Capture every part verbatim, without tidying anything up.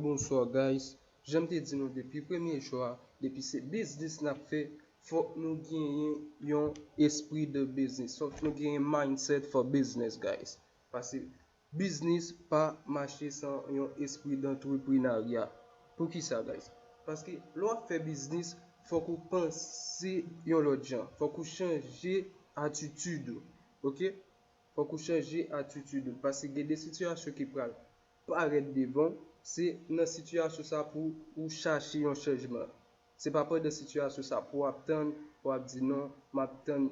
Bonswa, guys. Jan m te di nou depi premye jou a, depi se biznis n ap fè, fòk nou genyen yon espri de biznis. Fòk nou genyen mindset for business, guys. Paske biznis pa mache san yon espri dantreprenarya. Poukisa, guys? Paske lè w ap fè biznis, fòk ou panse yon lòt jan. Fòk ou chanje atitid ou. Oke? Fòk ou chanje atitid ou. Paske gen de sitiyasyon ki pral parèt devan w, se nan sitiyasyon sa pou ou chache yon chanjman. Se pa pandan sitiyasyon sa pou w ap tann, w ap di, "Non, m ap tann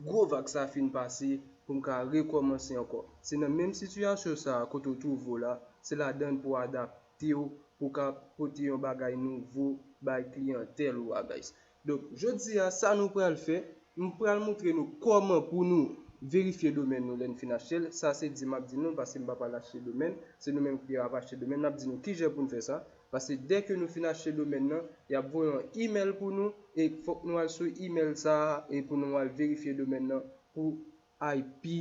gwo vag sa fin pase pou m ka rekòmanse ankò." Se nan menm sitiyasyon sa a kote w twouve w la, se ladan l pou w adapte w, pou w ka pote yon bagay nouvo bay kliyantèl ou a, guys. Donk, jodi a, sa nou pral fè, m pral montre nou kòman pou nou verifye domèn nou lè n fin achte l. Sa se di m ap di nou, paske m pa pral achte domèn, se nou menm ki ap achte domèn, n ap di nou kijan pou n fè sa. Paske dèke nou fin achte domèn nan, y ap voye yon imèl pou nou, e fòk nou al sou imèl sa a, e pou nou al verifye domèn nan pou I P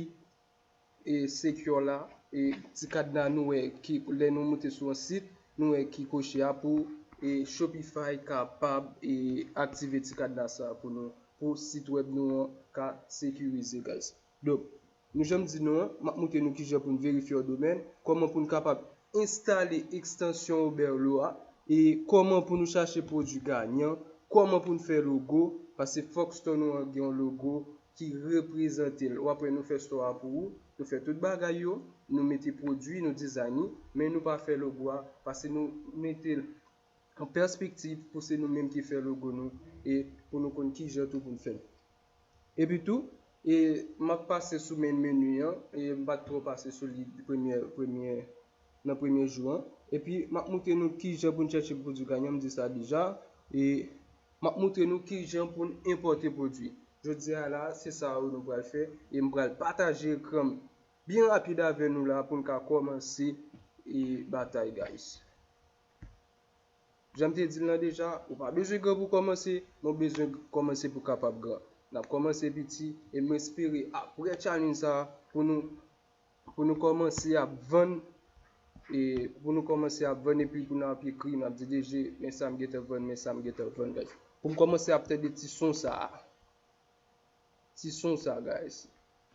e secure la, e ti kadna nou wè ki, lè nou moute sou yon sit, nou wè ki koche a pou e Shopify kapab e aktive ti kadna sa pou nou, pou sit wèb nou an ka sekirize, guys. Donk, nou jan m di nou an, m ap montre nou kijan pou n verifye yon domèn, kòman pou n kapab enstale ekstansyon Oberlo a, e kòman pou nou chache pwodui ganyan, kòman pou n fè logo, paske fòk store nou an gen yon logo ki reprezante l. W ap wè nou fè store a pou ou, nou fè tout bagay yo, nou mete pwodui, nou design li, men nou pa fè logo a, paske nou mete l an pèspektiv pou se nou menm ki fè logo nou e pou nou konn kijan tou pou n fè l. Epi tou, e m ap pase sou main menu an, e m pa t twò pase sou li premye, premye, nan premye jou an. Epi, m ap montre nou kijan pou n chèche pwodui ganyan, m di sa deja. E m ap montre nou kijan pou n enpòte pwodui. Jodi a la, se sa yo nou pral fè. E m pral pataje ekran m byen rapid avè nou la pou n ka kòmanse e batay, guys. Jan m te di l lan deja, ou pa bezwen gran pou kòmanse, men w bezwen kòmanse pou kapab gran. N ap kòmanse piti, e m espere apre challenge sa a, pou nou, pou nou kòmanse ap vann, e pou nou kòmanse ap vann, epi pou n ap ekri, n ap di D J, men sa m gentan vann, men sa m gentan vann, guys. Pou m kòmanse ap tande ti son sa a. Ti son sa, guys.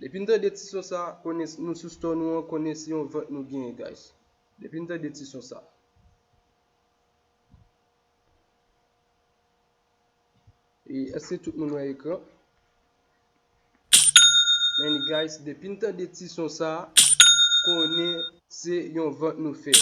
Depi n tande ti son sa, konnen nou sou store nou an, konnen se yon vant nou genyen, guys. Depi n tande ti son sa. E èske tout moun wè ekran? Men guys, depi n tande ti son sa, konnen se yon vant nou fè.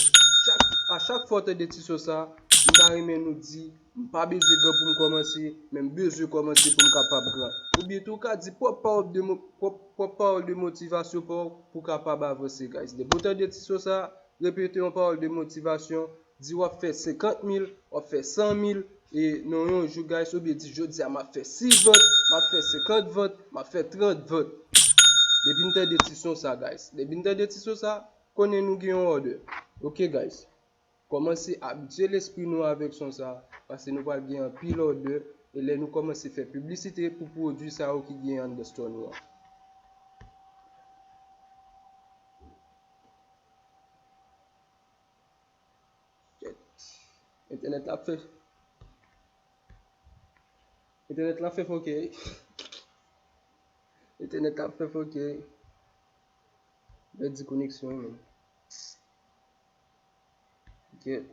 Chak, a chak fwa w tande ti son sa, m ta renmen nou di, m pa bezwen gran pou m kòmanse, men m bezwen kòmanse pou m kapab gran. Oubyen tou, w ka di pwòp pawòl de mo-, pwòp, pwòp pawòl de motivasyon pa w pou w kapab avanse, guys. Depi w tande ti son sa, repete yon pawòl de motivasyon, di w ap fè senkant mil, w ap fè san mil, e nan yon jou, guys, oubyen di, "Jodi a, m ap fè sis vant, m ap fè senkant vant, m ap fè trant vant." Depi n tande ti son sa, guys. Depi n tande ti son sa, konnen nou gen yon order. Ok, guys. Kòmanse abitye lespri nou avèk son sa, paske nou pral gen anpil order, e lè nou kòmanse fè piblisite pou pwodui sa yo ki gen anndan store nou an. Shit. Entènèt la ap fè. Entènèt la ap fè fòkè. Entènèt la ap fè fòkè. Pèdi koneksyon, men. Get.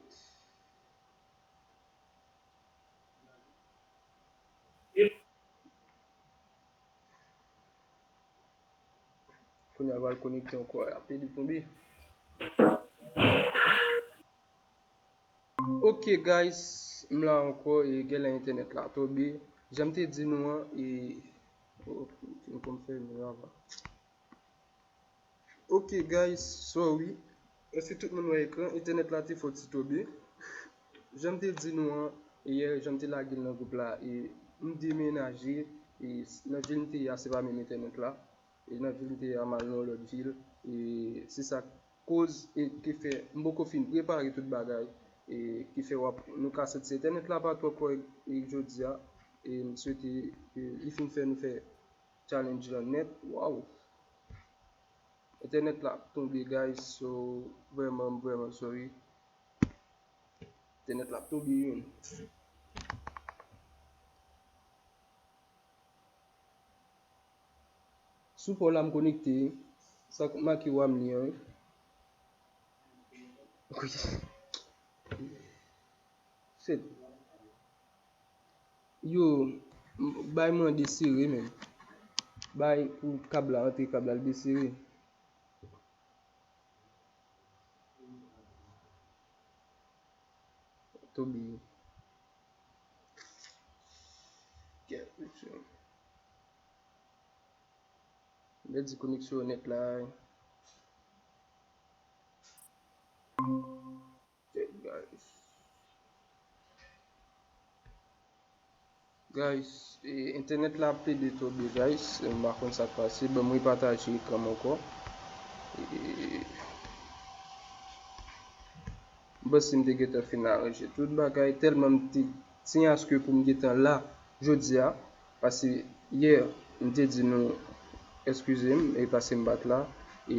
Kounye a pral konekte ankò, apre li tonbe. Ok, guys, m la ankò, e genlè entènèt la tonbe. Jan m te di nou an, e, oh, m konn fèmen avan. Ok, guys, sorry. Èske tout moun wè ekran? Entènèt la te fè yon ti tonbe. Jan m te di nou an, yè, jan m te lage l nan gwoup la, e m demenaje, e s-, nan vil m te ye a, se pa menm entènèt la. E nan vil m te ye a, m al nan yon lòt vil. E se sa k koz, e ki fè m poko fin prepare tout bagay. E ki fè w ap, nou ka santi entènèt la pa twò kòrèk, e jodi a. E m swete, e li fin fè nou fè challenge lan nèt. Waw! Entènèt la ap tonbe, guys, so vrèman, m vrèman sorry. Entènèt la ap tonbe, wi. Sou pò la m konekte, sa k make w a m li an, wi. Wi. Shit. Yo, m-, bay mwen desere, menm. Bay pou kab la antre, kab la, l desere. Tonbe. Kèt, mesye. M pèdi koneksyon nèt la. Shit, guys. Guys, e, entènèt la ap plede tonbe, guys. M pa konn sa k pase. Ban m repataje ekran m ankò. E, m panse m te gentan fin aranje tout bagay, tèlman m te tyen aske pou m gentan la jodi a. Paske yè, m te di nou, eskize m, e paske m pa t la. E,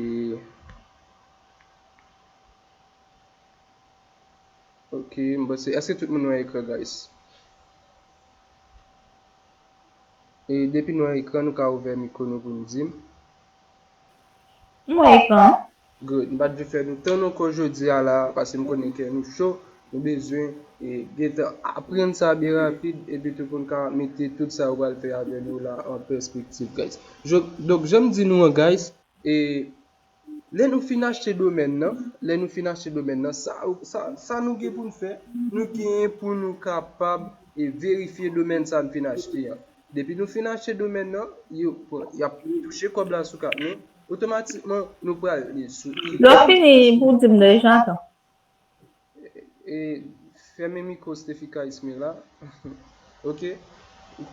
ok, m panse, èske tout moun wè ekran, guys? E depi nou wè ekran, nou ka ouvè mikwo nou pou nou di m. M wè ekran. Good. M pa t vle fè nou tann ankò jodi a la, paske m konnen kè nou cho, nou bezwen, e, gentan aprann sa byen rapid, epi tou pou n ka mete tout sa yo pral fè avè nou la an pèspektiv, guys. Je, donk, jan m di nou an, guys, e, lè nou fin achte domèn nan, lè nou fin achte domèn nan, sa, sa, sa nou gen pou n fè, nou gen pou nou kapab, e, verifye domèn sa n fin achte an. Depi nou fin achte domèn nan, yo pran, y ap touche kòb la sou kat nou. Otomatikman, nou prale sou eBay. Lè w fini pou di m deja, tan. E, fèmen mikwo Stefika Ismaila. Ok.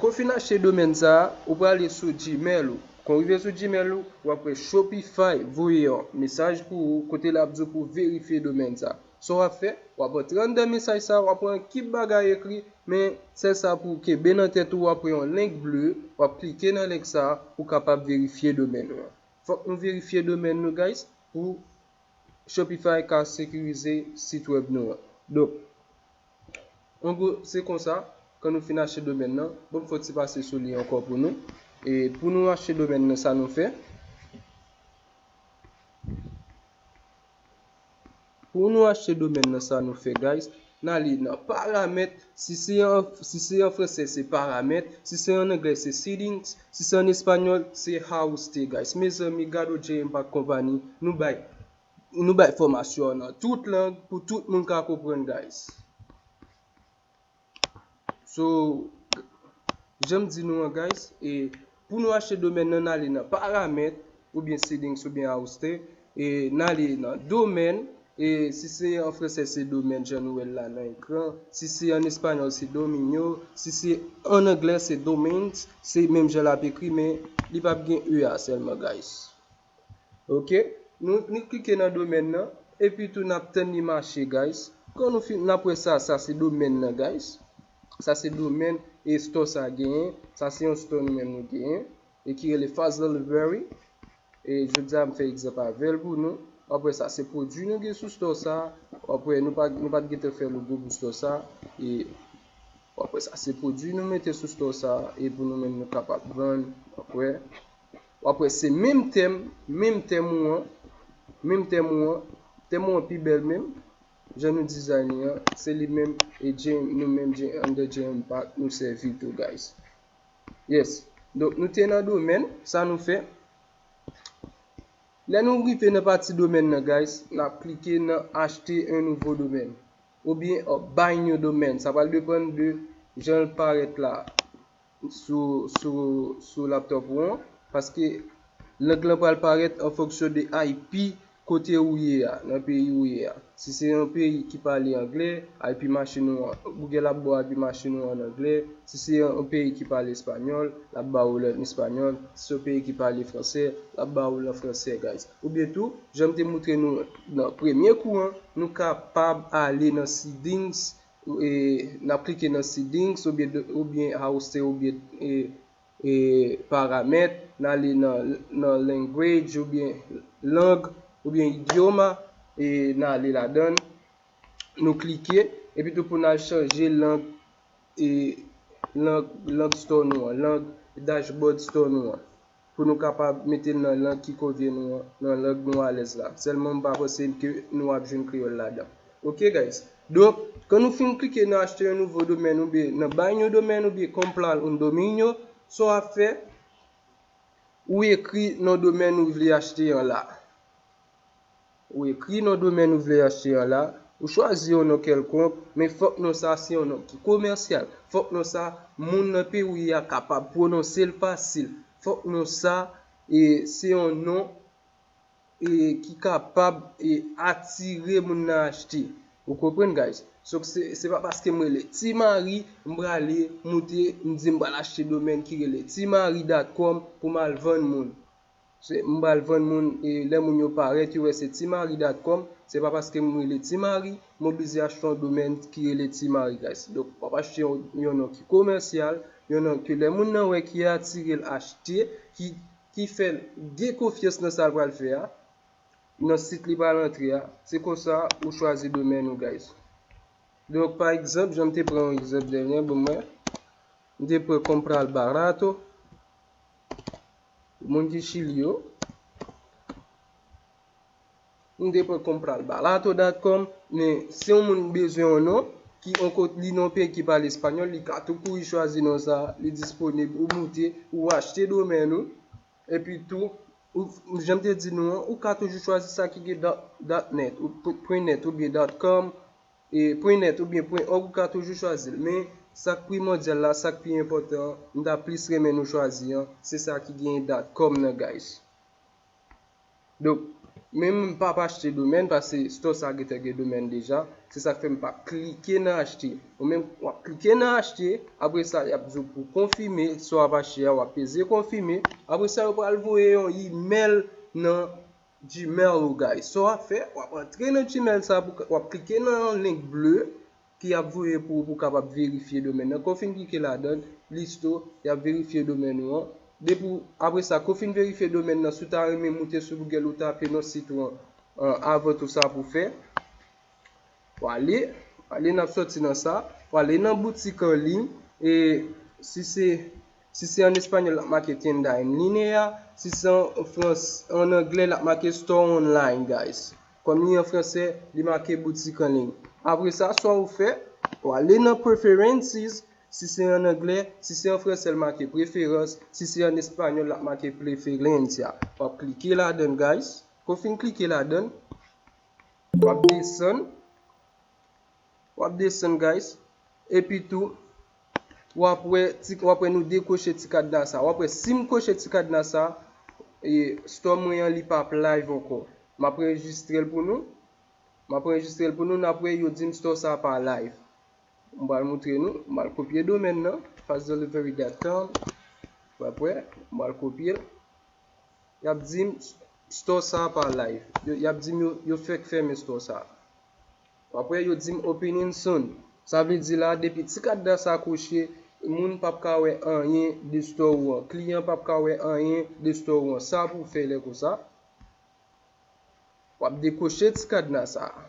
Kon w fin achte domèn sa a, ou prale sou Gmail ou. Kon w rive sou Gmail ou, w ap wè Shopify voye yon mesaj pou ou, kote l ap di w pou w verifye domèn sa a. Sa w ap fè, w ap antre anndan mesaj sa a, w ap wè yon kip bagay ekri, men sèl sa pou w kenbe nan tèt ou, w ap wè yon link ble, w ap klike nan link sa a pou w kapab verifye domèn ou an. Fòk nou verifye domèn nou, guys, pou Shopify ka sekirize sit wèb nou an. Donk, an gwo, se konsa, kan nou fin achte domèn nan, ban m fè yon ti pase sou li ankò pou nou. E pou nou achte domèn nan, sa nou fè, Pou nou achte domèn nan, sa nou fè, guys, n ale nan paramèt. Si se an, si se an fransè, se paramèt. Si se an anglè, se settings. Si se an espanyòl, se host, guys. Mezanmi, gade J M Pack Company, nou bay, nou bay fòmasyon an nan tout lang pou tout moun ka konprann, guys. So, jan m di nou an, guys, e pou nou achte domèn nan, n ale nan paramèt, oubyen settings, oubyen host, e n ale nan domèn, e si se an fransè, se domèn, jan nou wè l la nan ekran, si se an espanyòl, se dominio, si se an anglè, se domains, se menm jan l ap ekri, men li p ap gen E a sèlman, guys. Ok, nou, nou klike nan domèn nan, epi tou n ap tann li mache, guys. Kan nou fin, n ap wè sa, sa se domèn nan, guys. Sa se domèn e store sa genyen. Sa se yon store nou menm nou genyen, e ki rele Fazl Library. E jodi a m fè egzanp avè l pou nou. W ap wè sa se pwodui nou gen sou store sa. W ap wè nou pa, nou pa t gentan fè logo pou store sa. E w ap wè sa se pwodui nou mete sou store sa. E pou nou menm nou kapab vann. W ap wè. W ap wè se menm tèm, menm tèm ou an, menm tèm ou an, tèm ou an pi bèl menm, jan nou dizayn li an, se li menm, e J M, nou menm J M, under J M Pack, nou sèvi tou, guys. Yes. Donk, nou te nan domèn, sa nou fè. Lè nou rive nan pati domèn nan, guys, n ap klike nan acheter un nouveau domaine. Oubyen, uh, buy new domain. Sa pral depann de jan l parèt la sou, sou, sou laptop ou an, paske lang lan pral parèt an fonksyon de I P kote ou ye a, nan peyi ou ye a. Si se yon peyi ki pale anglè, I P machin ou an, Google ap ba w I P machin ou an anglè. Si se yon, yon peyi ki pale espanyòl, l ap ba ou l an espanyòl. Si se yon peyi ki pale fransè, l ap ba ou l an fransè, guys. Oubyen tou, jan m te montre nou nan premye kou an, nou kapab ale nan settings, e, n ap klike nan settings oubyen, oubyen host oubyen, e, e, paramèt, n ale nan, nan language oubyen lang oubyen idioma, e n ale ladan l, nou klike, Epi tou pou n al chanje lang, e, lang, lang store nou an, lang dashboard store nou an. Pou nou kapab mete l nan lang ki konvyen nou an, nan lang nou alèz la. Sèlman m pa panse ke nou ap jwenn kreyòl ladan. Ok, guys. Donk, kan nou fin klike nan achte yon nouvo domèn oubyen nan bay yon domèn oubyen comprar un dominio, sa w ap fè, ou ekri non domèn ou vle achte an la. Ou ekri non domèn ou vle achte an la, ou chwazi yon non kèlkonk, men fòk non sa se yon non ki komèsyal. Fòk non sa moun nan peyi a kapab pwononse l fasil. Fòk non sa, e, se yon non, e, ki kapab, e, atire moun nan achte. Ou konprann, guys? So, se, se pa paske m rele Ti Mari, m prale moute, m di m pral achte domèn ki rele timari dot com pou m al vann moun. Se, m pral vann moun, e lè moun yo parèt, yo wè se timari dot com, se pa paske m rele Ti Mari, m oblije achte yon domèn ki rele Ti Mari, guys. Donk, w ap achte yon, yon non ki komèsyal, yon non ke lè moun nan wè ki atire l achte, ki, ki fè l gen konfyans nan sa l pral fè a, nan sit li pral antre a. Se konsa ou chwazi domèn ou, guys. Donk, pa egzanp, jan m te pran yon egzanp dènye, bon, mwen, m te pran comprar barato. Moun ki Chili yo, m te pran comprar barato dot com, men si yon moun bezwen yon non, ki yon kot li nan yon peyi ki pale espanyòl, li ka tou kouri chwazi non sa, li disponib, ou moute, ou achte domèn ou, epi tou, ou, jan m te di nou an, ou ka toujou chwazi sa ki gen dot, dot net, ou pwen net oubyen dot com, e pwen net oubyen pwen org, ou ka toujou chwazi l. Men, sa k primòdyal la, sa k pi enpòtan an, m ta plis renmen nou chwazi an, se sa ki genyen dot com nan, guys. Donk, men m p ap achte domèn, paske store sa gentan gen domèn deja. Se sa k fè m p ap klike nan achte. Ou menm, w ap klike nan achte, apre sa, y ap di w pou konfime sa w ap achte a, w ap peze konfime. Apre sa, yo pral voye yon imèl nan Gmail ou, guys. Sa w ap fè, w ap antre nan Gmail sa, pou, w ap klike nan link ble ki ap voye pou ou pou w kapab verifye domèn nan. Kan w fin klike ladan l, li store, y ap verifye domèn ou an. Depi w, apre sa, kan w fin verifye domèn nan, si w ta renmen moute sou Google, ou tape non sit ou an, an, avan tou sa pou fè. W ale, w ale, n ap sòti nan sa, w ale nan boutik an liy, e si se, si se an espanyòl, l ap make tienda en línea, si se an frans-, an anglè, l ap make store online, guys. Kòm li an fransè, li make boutik an liy. Apre sa, sa w fè, w ale nan preferences, si se an anglè, si se an fransè, l make préférences, si se an espanyòl, l ap make preferencia. W ap klike ladan l, guys. Kan w fin klike ladan l, w ap desann, w ap desann, guys. Epi tou, w ap wè ti, w ap wè nou dekwoche ti kadna sa. W ap wè si m kwoche ti kadna sa, e, store mwen an li p ap live ankò. M ap anrejistre l pou nou. M ap anrejistre l pou nou, n ap wè yo di m store sa pa live. M pral moutre nou, m pral kopye domèn nan, fast delivery dot com. W ap wè, m pral kopye l. Y ap di m store sa pa live. Yo, y ap di m yo, yo fèk fèmen store sa. W ap wè yo di m opening soon. Sa vle di la, depi ti kadna sa kwoche, moun p ap ka wè anyen de store ou an. Kliyan p ap ka wè anyen de store ou an. Sa pou w fè lè konsa. W ap dekwoche ti kadna sa a.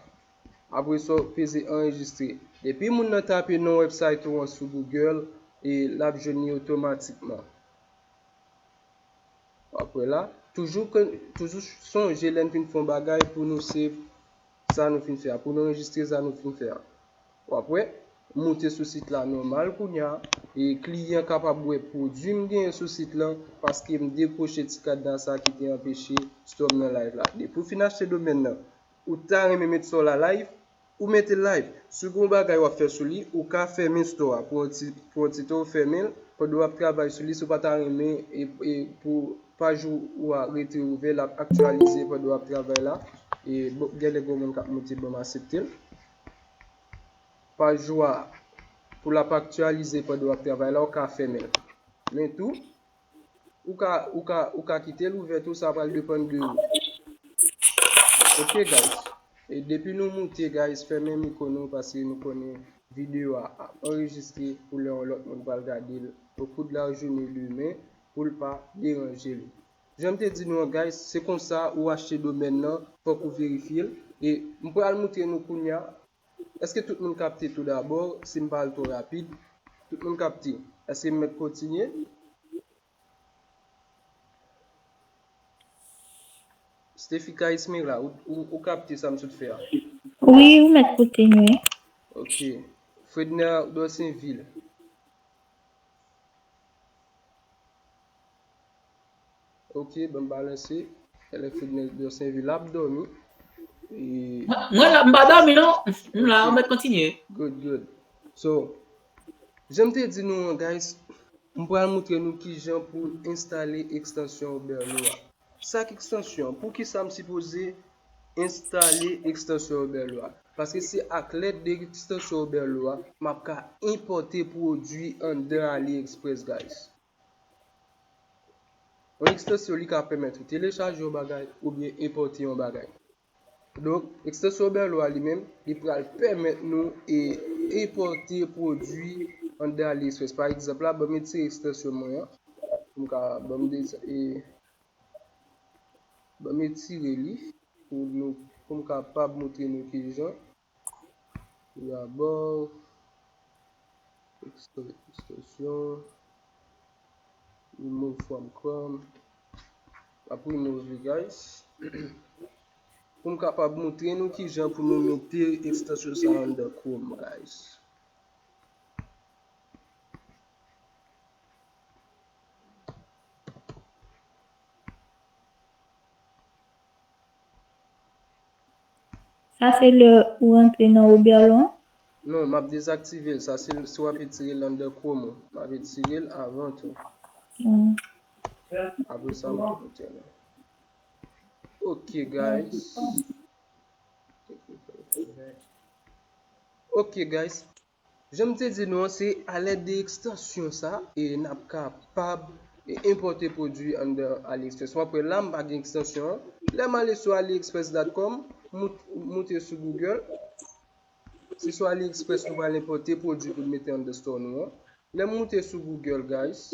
Apre sa, w peze anrejistre. Depi moun nan tape non website ou an sou Google, e l ap jwenn li otomatikman. W ap wè la, toujou ke, toujou sonje lè n fin fè yon bagay pou nou save sa nou fin fè a, pou nou anrejistre sa nou fin fè a. W ap wè, m moute sou sit la nòmal kounye a, e kliyan kapab wè pwodui m genyen sou sit lan, paske m dekwoche ti kadna sa ki te anpeche store m nan live la. Depi w fin achte domèn nan, ou ta renmen met store la live, ou mete l live. Si w gen yon bagay w ap fè sou li, ou ka fèmen store a pou yon ti, pou yon ti tan, ou fèmen l, pandan w ap travay sou li, si w pa ta renmen, e, e pou paj ou, ou a rete ouvè, l ap aktyalize pandan w ap travay la. E, bon, gen lè gen yon moun k ap moute, bon, m aksepte l. Paj ou a, pou l ap aktyalize pandan w ap travay la, ou ka fèmen l. Men tou, ou ka, ou ka, ou ka kite l ouvè tou, sa pral depann de ou. Ok, guys. E depi nou moute, guys, fèmen mikwo nou, paske nou konnen videyo a ap anrejistre pou lè yon lòt moun pral gade l o kou de la jounen demen, pou l pa deranje li. Jan m te di nou an, guys, se konsa ou achte domèn nan, fòk ou verifye l. E m pral moutre nou kounye a Èske tout moun kapte tou dabò? Si m pale twò rapid, tout moun kapte. Èske m mèt kontinye? Stefika Ismera, ou, ou, ou kapte sa m sot fè a? Wi, ou mèt kontinye. Ok. Fredner Dorsainville. Ok, ban m balanse. Elè Fredner Dorsainville ap dòmi. E Mwen, mwen la, m pa dòmi non. M la, ou mèt kontinye. Good, good. So, jan m te di nou an, guys, m pral montre nou kijan pou n enstale ekstansyon Oberlo a. Sa k ekstansyon an? Poukisa m sipoze enstale ekstansyon Oberlo a? Paske se ak lèd de ekstansyon Oberlo a, m ap ka enpòte pwodui anndan AliExpress, guys. Yon ekstansyon, li ka pèmèt ou telechaje yon bagay oubyen enpòte yon bagay. Donk, ekstansyon Oberlo a li menm, li pral pèmèt nou e enpòte pwodui anndan AliExpress. Pa egzanp la, ban m retire ekstansyon mwen an. Pou m ka, ban m de, e, ban m retire li pou nou, pou m kapab montre nou kijan. Tou dabò, ekstansyon, remove from Chrome. M ap remove li, guys. Pou m kapab montre nou kijan pou nou mete ekstansyon sa anndan Chrome, guys. Sa se lè ou rantre nan Oberlo an? Non, m ap dezaktive l. Sa se si w ap retire l anndan Chrome ou. M ap retire l avan tou. Hmm. Apre sa, m ap retire l. Ok, guys. Ok, guys. Jan m te di nou an, se alèd de ekstansyon sa, e n ap kapab e enpòte pwodui anndan AliExpress. W ap wè la, m pa gen ekstansyon an. Lè m ale sou aliexpress dot com, mout-, moute sou Google. Se sou AliExpress nou pral enpòte pwodui pou n mete anndan store nou an. Lè m moute sou Google, guys,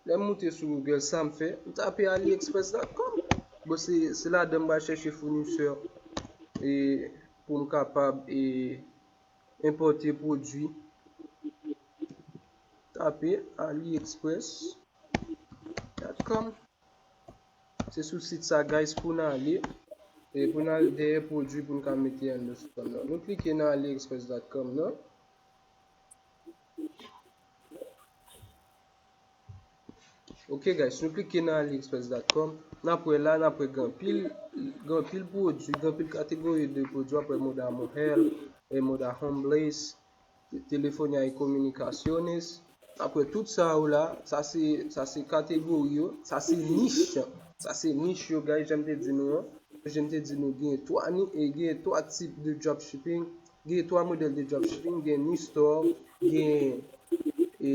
lè m moute sou Google, sa m fè, m tape aliexpress dot com. Bon, se, se ladan m pral chèche founisè e pou m kapab e enpòte pwodui. Tape aliexpress dot com. Se sou sit sa, guys, pou n ale. E pou n al dèyè pwodui pou n ka mete anndan store nou an. Nou klike nan aliexpress dot com nan. Ok, guys, nou klike nan aliexpress dot com. N ap wè la, n ap wè gen anpil, gen anpil pwodui, gen anpil kategori de pwodui. W ap wè moda mujer, e moda hombres, telefonía y comunicaciones. Apre tout sa yo la, sa se, sa se kategori yo, sa se nich. Sa se nich yo, guys, jan m te di nou an. Jan m te di nou, gen twa ni-, e gen twa tip de dropshipping, gen twa modèl de dropshipping, gen niche store, gen e,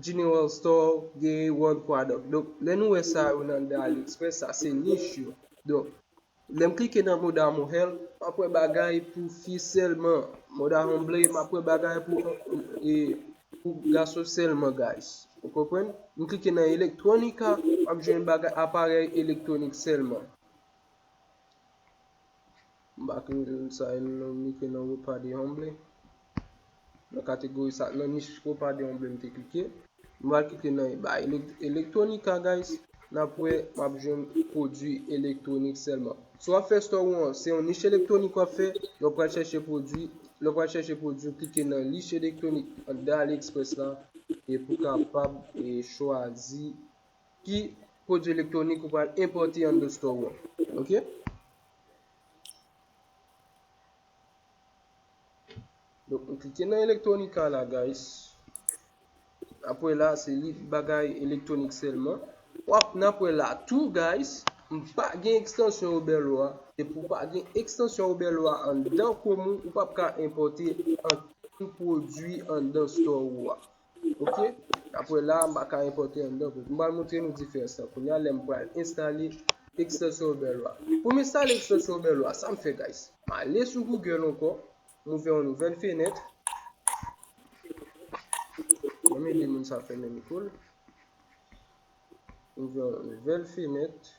general store, gen one product. Donk, lè nou wè sa yo nan AliExpress, sa se nich yo. Donk, lè m klike nan moda mujer, m ap wè bagay pou fi sèlman. Moda hombre, m ap wè bagay pou, e, pou gason sèlman, guys. Ou konprann? M klike nan electrónica, m ap jwenn bagay aparèy elektwonik sèlman. M pa konn sa e nan, m klike nan ropa de hombre. Nan kategori sa, nan nich ropa de hombre m te klike. M pral klike nan ba elek-, electrónica, guys. N ap wè, m ap jwenn pwodui elektwonik sèlman. Si w ap fè store ou an, se yon nich elektwonik w ap fè, lè w pral chèche pwodui, lè w pral chèche pwodui, w klike nan nich elektwonik anndan AliExpress la, e pou kapab e chwazi ki pwodui elektwonik ou pral enpòte anndan store ou an. Ok? Donk, m klike nan electrónica la, guys. N ap wè la, se li bagay elektwonik sèlman. W ap, n ap wè la tou, guys, m pa gen ekstansyon Oberlo a. E pou w pa gen ekstansyon Oberlo a anndan Chrome ou, ou p ap ka enpòte ankenn pwodui anndan store ou a. Ok? Apre la, m pa ka enpòte anndan. M pral montre nou diferans lan. Kounye a, lè m pral enstale ekstansyon Oberlo a. Pou m enstale ekstansyon Oberlo a, sa m fè, guys? M ale sou Google ankò. M ouvè yon nouvèl fenèt. Ban m ede moun sa fèmen mikwo l. M ouvè yon nouvèl fenèt.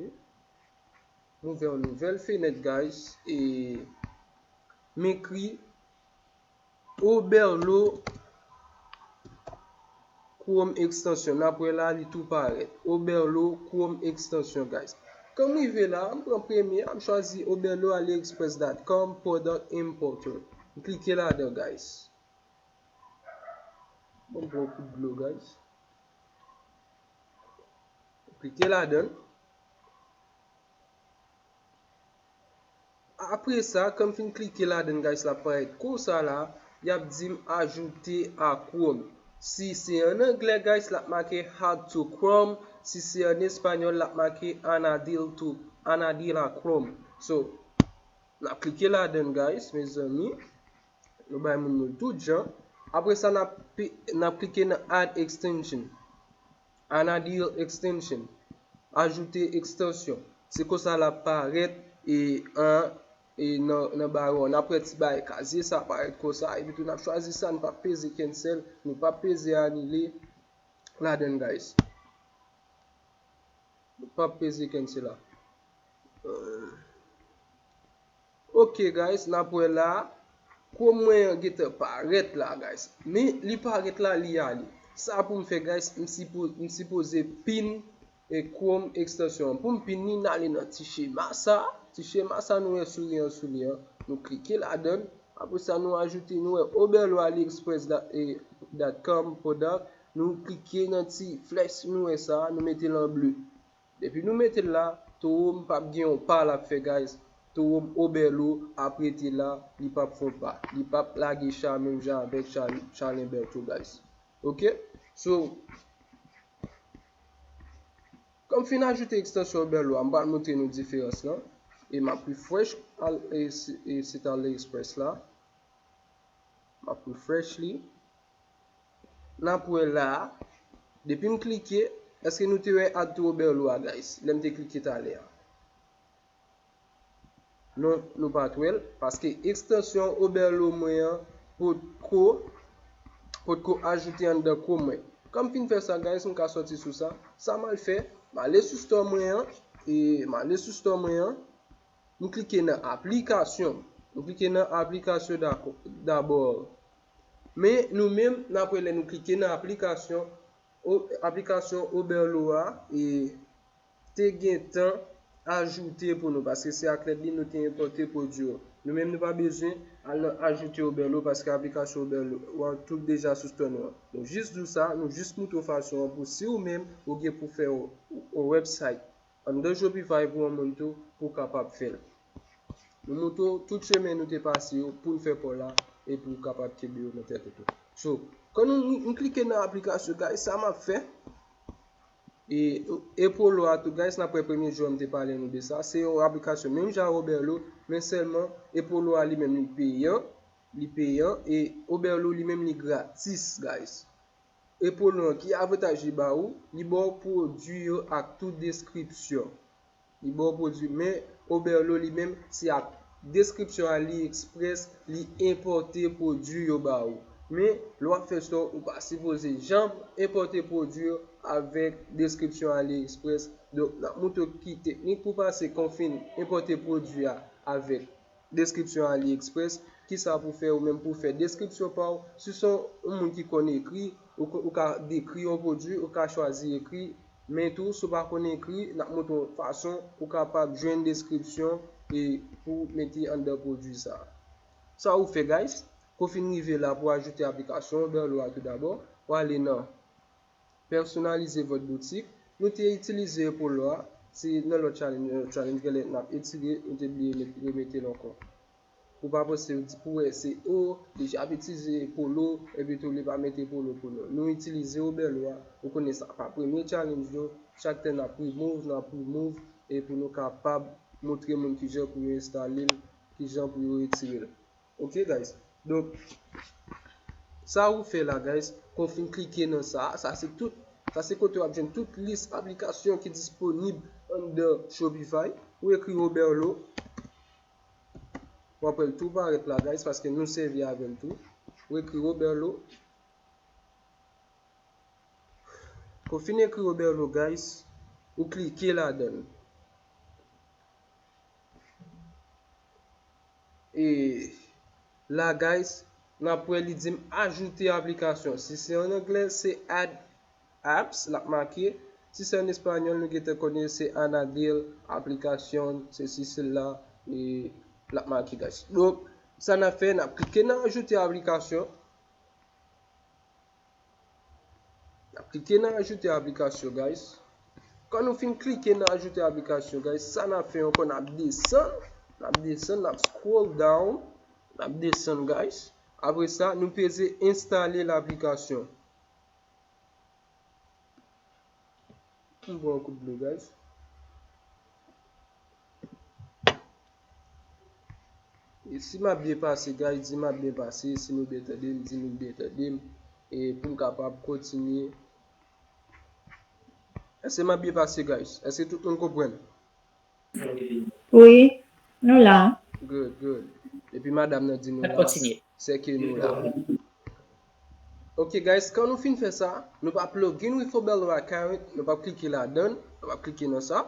M ouvè yon nouvèl fenèt, guys, e m ekri Oberlo Chrome extension. N ap wè la, li tou parèt. Oberlo Chrome extension, guys. Kan m rive la, m pran premye a, m chwazi oberlo aliexpress dot com product importer. M klike ladan, guys. Bon, m pran yon kout dlo, guys. Klike ladan. Apre sa, kan m fin klike ladan, guys, l ap parèt konsa la, y ap di m ajoute à Chrome. Si se an anglè, guys, l ap make add to Chrome. Si se an espanyòl, l ap make añadir to, añadir a Chrome. So, n ap klike ladan, guys, mezanmi. Nou bay moun nou l tout jan. Apre sa, n ap pi- n ap klike nan add extension. Añadir extension. Ajoute extension. Se konsa l ap parèt e an e nan, nan bawo. N ap wè ti bagay kazye sa parèt konsa. Epi tou n ap chwazi sa, nou p ap peze cancel, nou p ap peze anile ladan, guys. Nou p ap peze cancel la. Euh, Ok, guys, n ap wè la. Chrome mwen an gentan parèt la, guys. Men li parèt la, li ale. Sa pou m fè, guys, m sipo- m sipoze pin e Chrome extension an. Pou m pin li, n ale nan ti chema sa. Ti chema sa nou wè souri an sou li an. Nou klike ladan l. Apre sa, nou ajoute, nou wè oberlo aliexpress dot com product. Nou klike nan ti flèch nou wè sa, nou mete l an ble. Depi nou mete l la, towo m p ap gen yon pa l ap fè, guys. Towo m Oberlo ap rete la, li p ap fè yon pa. Li p ap lage cha menm jan avèk cha, cha Lamberto, guys. Ok? So, kan m fin ajoute ekstansyon Oberlo a, m pral montre nou diferans lan. E m ap refresh al, e, si- e sit AliExpress la. M ap refresh li. N ap wè la a. Depi m klike, èske nou te wè add to Oberlo a, guys? Lè m te klike talè a. Non, nou pa t wè l, paske ekstansyon Oberlo mwen an potko, potko ajoute anndan Chrome mwen. Kan m fin fè sa, guys, m ka sòti sou sa. Sa m al fè, m ale sou store mwen an, e m ale sou store mwen an, m klike nan aplikasyon. M klike nan aplikasyon dako- dabò. Men nou menm, n ap wè lè nou klike nan aplikasyon, o- aplikasyon Oberlo a, e te gentan ajoute pou nou, paske se ak lèd li nou te enpòte pwodui yo. Nou menm, nou pa bezwen al nan ajoute Oberlo, paske aplikasyon Oberlo a tou deja sou store nou an. Nou jis di w sa, nou jis moutre w fason an pou si ou menm, ou gen pou fè yon, yon website anndan Shopify pou yon moun tou, pou w kapab fè l. Nou montre w tout chemen nou te pase yo pou n fè pa w la e pou w kapab kenbe yo nan tèt ou tou. So, kan nou, nou, nou klike nan aplikasyon, guys, sa m ap fè. E, e Polo a tou, guys, n ap wè premye jou a m te pale nou de sa. Se yon aplikasyon menm jan Oberlo, men sèlman e Polo a li menm li peyan, li peyan, e Oberlo li menm li gratis, guys. E Polo an, ki avantaj li ba ou? Li ba w pwodui yo ak tout deskripsyon. Li ba w pwodui, men Oberlo li menm, se ak deskripsyon AliExpress li enpòte pwodui yo ba ou. Men, lè w ap fè store, ou pa sipoze janm enpòte pwodui yo avèk deskripsyon AliExpress. Donk, n ap montre w ki teknik pou w pase kan w fin enpòte pwodui a avèk deskripsyon AliExpress, kisa pou fè ou menm pou fè deskripsyon pa w. Si w se yon moun ki konn ekri, ou, ou ka dekri yon pwodui, ou ka chwazi ekri, men tou, si w pa konn ekri, n ap montre w fason ou kapab jwenn deskripsyon e pou mete anndan pwodui sa a. Sa ou fè, guys, kan w fin rive la pou ajoute aplikasyon Oberlo a tou dabò, ou ale nan Personnalisez votre boutique. Nou te itilize Polo a, se nan lòt challenge, nan lòt challenge, genlè n ap etire, nou te bliye met- remete l ankò. Ou pa panse ou di pou wè se, o, deja ap itilize Polo, epi tou li pa mete Polo pou nou. Nou itilize Oberlo a, ou konnen sa pa premye challenge nou, chak tan n ap remove, n ap remove, e pou nou kapab montre moun kijan pou yo enstale l, kijan pou yo retire l. Ok, guys. Donk, sa ou fè la, guys, kan w fin klike nan sa, sa se tout, sa se kote w ap jwenn tout lis aplikasyon ki disponib anndan Shopify. Ou ekri Oberlo. W ap wè l tou parèt la, guys, paske nou sèvi avè l tou. Ou ekri Oberlo. Kan w fin ekri Oberlo, guys, ou klike ladan l. E la, guys, n ap wè li di m ajoute aplikasyon. Si se an anglè, se add apps, l ap make. Si se an espanyòl, nou gentan konnen se añadir aplicación, sesi, sela, e l ap make, guys. Donk, sa n ap fè, n ap klike nan ajoute aplikasyon. N ap klike nan ajoute aplikasyon, guys. Kan nou fin klike nan ajoute aplikasyon, guys, sa n ap fè ankò, n ap desann, n ap desann, n ap scroll down, n ap desann, guys. Apre sa, nou peze enstale laplikasyon. M pran yon kout dlo, guys. E si m ap byen pase, guys, di m ap byen pase. Si nou byen tande m, di nou byen tande m. E pou m kapab kontinye. Èske m ap byen pase, guys? Èske tout moun konprann? Wi, nou la. Good, good. Epi madanm nan di nou la, sèke nou la. Ok, guys, kan nou fin fè sa, nou p ap login with Oberlo account, nou p ap klike ladan, nou p ap klike nan sa.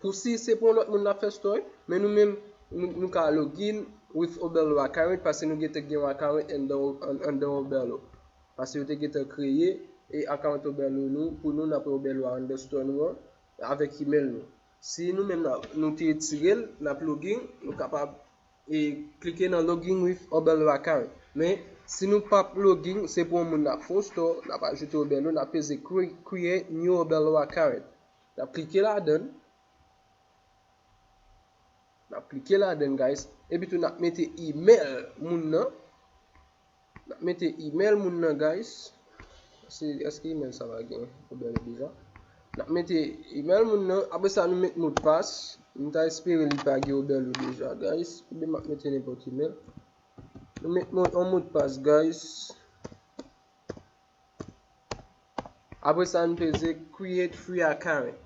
Pou si se pou yon lòt moun n ap fè store, men nou menm, nou, nou ka login with Oberlo account, paske nou gentan gen yon account anndan, anndan Oberlo. Paske yo te gentan kreye e account Oberlo nou, pou nou, n ap wè Oberlo a anndan store nou an, avèk email nou. Si nou menm n ap, nou te retire l, n ap login, nou kapab e klike nan login with Oberlo account. Men, si nou p ap login, se pou yon moun n ap fè yon store, n ap ajoute Oberlo, n ap peze create new Oberlo account. N ap klike ladan. N ap klike ladan, guys. Epi tou, n ap mete email moun nan. N ap mete email moun nan, guys. Se, èske email sa pa gen Oberlo deja? N ap mete email moun nan. Apre sa, nou met modpas. M ta espere li pa gen Oberlo deja, guys. Oubyen m ap mete nenpòt email. Nou met yon modpas, guys. Apre sa, nou peze create free account.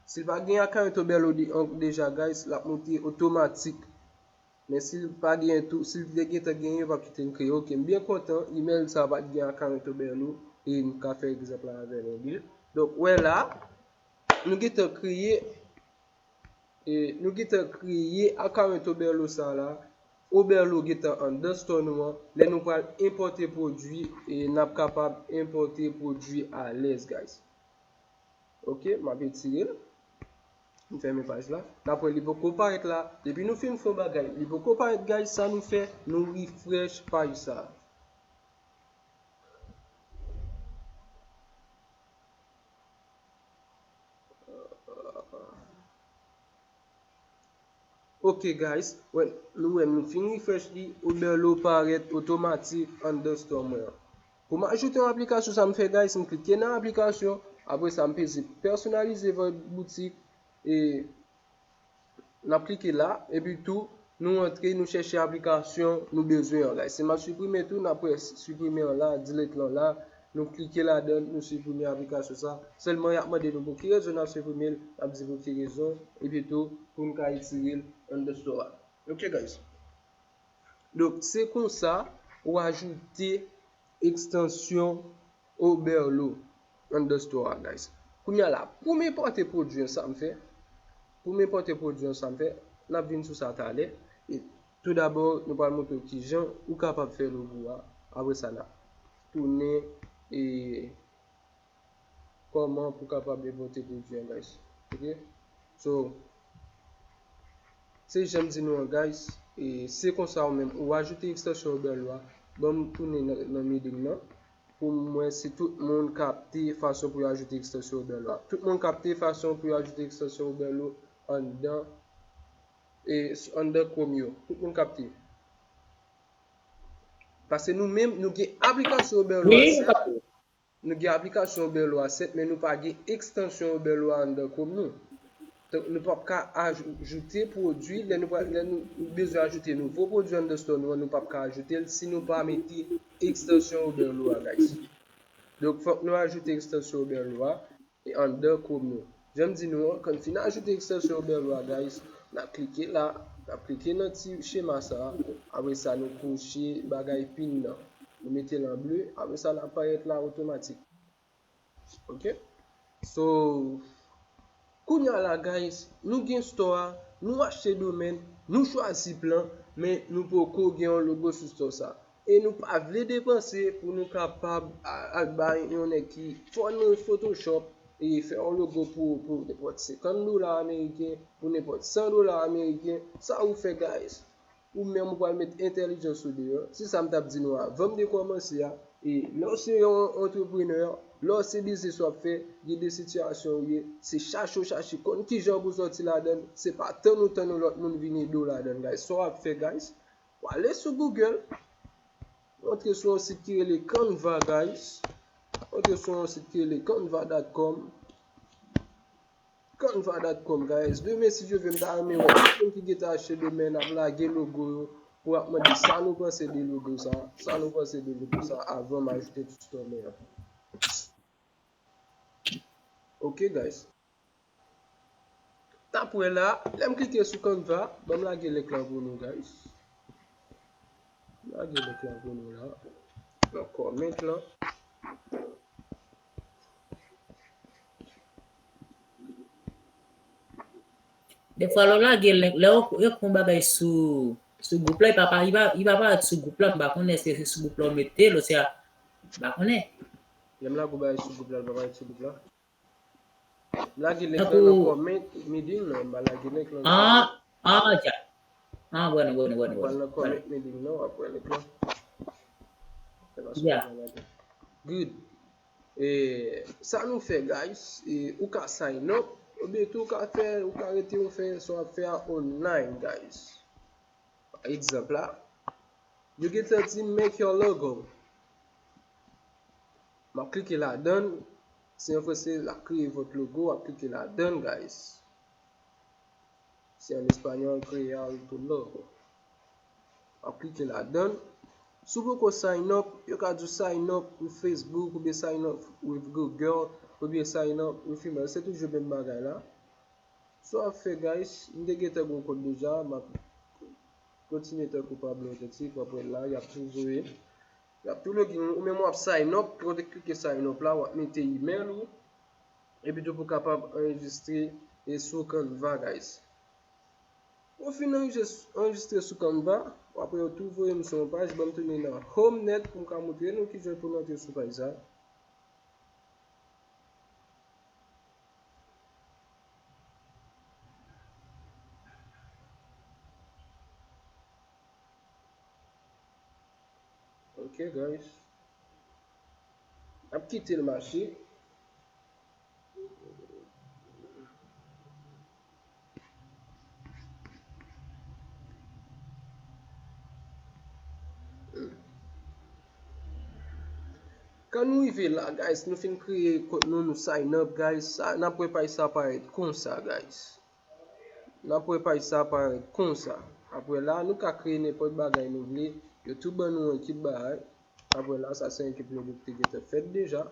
Si l pa gen account Oberlo deja, guys, l ap monte otomatik. Men si l pa genyen tou, si l te gentan genyen, yo p ap kite n kreye. Ok, m byen kontan, email sa pa t gen account Oberlo, e m ka fè egzanp la avè l angle. Donk, wè la, nou gentan kreye, e nou gentan kreye account Oberlo sa la, Oberlo gentan anndan store nou an, lè nou pral enpòte pwodui, e n ap kapab enpòte pwodui alèz, guys. Ok, m ap etire l. M fèmen paj la. N ap wè li poko parèt la. Depi nou fin fè yon bagay, li poko parèt, guys, sa nou fè, nou refresh paj sa. Ok, guys, wè, nou wè, nou fin refresh li, Oberlo parèt otomatik anndan store mwen an. Pou m ajoute yon aplikasyon, sa m fè, guys, m klike nan aplikasyon, apre sa, m peze pèsonalize vòt boutik, e n ap klike la, epi tou, nou antre, nou chèche aplikasyon nou bezwen an, guys. Si m ap siprime tou, n ap wè siprime an la, delete lan la, nou klike ladan, nou siprime aplikasyon sa. Sèlman, y ap mande nou pou ki rezon n ap siprime l, n ap di pou ki rezon, epi tou, pou n ka retire l anndan store a. Ok, guys. Donk, se konsa ou ajoute ekstansyon Oberlo anndan store a, guys. Kounye a la, pou m enpòte pwodui an, sa m fè, pou m enpòte pwodui an, sa m fè, n ap vin sou sa talè. E toudabò, nou pral montre w kijan ou kapab fè logo a. Apre sa, n ap tounen e kòman pou kapab enpòte pwodui an, guys. Ok? So, se jan m di nou an, guys, e se konsa ou menm, ou ajoute ekstansyon Oberlo a. Ban m tounen nan, nan meeting nan, pou m wè si tout moun kapte fason pou yo ajoute ekstansyon Oberlo a. Tout moun kapte fason pou yo ajoute ekstansyon Oberlo anndan, e, anndan Chrome yo. Tout moun kapte. Paske nou menm, nou gen aplikasyon Oberlo a sèt. Nou gen aplikasyon Oberlo a sèt, men nou pa gen ekstansyon Oberlo a anndan Chrome nou. Donk, nou p ap ka ajoute pwodui, lè nou, lè nou bezwen ajoute nouvo pwodui anndan store nou an, nou p ap ka ajoute l si nou pa mete ekstansyon Oberlo a, guys. Donk, fòk nou ajoute ekstansyon Oberlo a e anndan Chrome nou. Jan m di nou an, kan n fin ajoute ekstansyon Oberlo a, guys, n ap klike la, n ap klike nan ti chema sa a, apre sa nou kwoche bagay pin nan. Nou mete l an ble, apre sa l ap parèt la otomatik. Ok? So, kounye a la, guys, nou gen store a, nou achte domèn, nou chwazi plan, men nou poko gen yon logo sou store sa. E nou pa vle depanse pou nou kapab a- al bay yon nèg ki fò nan Photoshop e fè yon logo pou, pou nenpòt senkant dola ameriken, pou nenpòt san dola ameriken. Sa ou fè, guys? Ou menm ou pral met entèlijans ou deyò. Se sa m t ap di nou avan m te kòmanse a. E lè w se yon antreprenè, lè w se biznis w ap fè, gen de sitiyasyon ou ye, se chache w chache konn kijan pou sòti ladan l, se pa tann ou tann yon lòt moun vin ede w ladan l, guys. Sa w ap fè, guys? W ale sou Google, w antre sou yon sit ki rele Canva, guys. W antre sou yon sit ki rele canva dot com. Canva dot com, guys. Demen, si Dye vle, m ta renmen wè tout moun ki gentan achte domèn ap lage logo yo pou ap mande sa nou panse de logo sa, sa nou panse de logo sa avan m ajoute tutorial. Ok, guys. N ap wè la, lè m klike sou Canva, ban m lage link lan pou nou, guys. Lage link lan pou nou la. Nan comment lan. Defwa lè w lage link, lè w ekri yon bagay sou, sou gwoup la, li pa, pa, li pa, li pa parèt sou gwoup la, m pa konnen èske se sou gwoup la w mete l, oswa, m pa konnen. Lè m lage yon bagay sou gwoup la, li pa parèt sou gwoup la. M lage link lan nan comment, meeting nan, m pa lage link lan. Ah, ah, dja. Ah, bueno, bueno, bueno, Ou pral nan bueno. comment meeting nan, w ap wè link lan. Yeah. Good. E sa nou fè, guys, e ou ka sign up, oubyen tou ou ka fè, ou ka rete ou fè sa w ap fè a online, guys. Pa egzanp la, yo gentan di make your logo. M ap klike ladan l. Si an franse, l ap kreye vòt logo, w ap klike ladan l, guys. Si an espanyòl, crear tu logo. W ap klike ladan l. Si w poko sign up, yo ka di w sign up with Facebook, oubyen sign up with Google, oubyen sign up with email. Se toujou menm bagay la. Sa w ap fè, guys, m te gentan gen yon kont deja, m ap kontinye tankou Pablo Authentic, w ap wè la, y ap tou voye. Y ap tou loge, ou menm w ap sign up, kote klike sign up la, w ap mete email ou, epi tou pou kapab anrejistre e sou Canva, guys. Ou fin anrejis- anrejistre sou Canva, w ap wè yo tou voye m sou yon paj, ban m tounen nan home nèt pou m ka montre nou kijan pou n antre sou paj sa. Ok, guys. N ap kite l mache. Kan nou rive la, guys, nou fin kreye kont nou, nou sign up, guys. Sa, n ap wè paj sa parèt konsa, guys. N ap wè paj sa parèt konsa. Apre la, nou ka kreye nenpòt bagay nou vle. Yo tou ban nou ekip bagay. Apre la, sa se ekip logo ki te gentan fèt deja.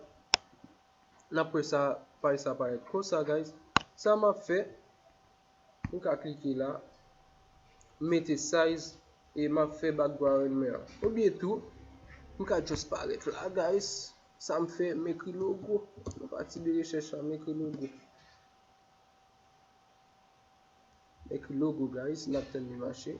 N ap wè sa, paj sa parèt konsa, guys. Sa m ap fè, m ka klike la, m mete size e m ap fè background mwen an. Oubyen tou, m ka just parèt la, guys. Sa m fè, m ekri logo. Nan pati de rechèch la, m ekri logo. M ekri logo, guys, n ap tann li mache.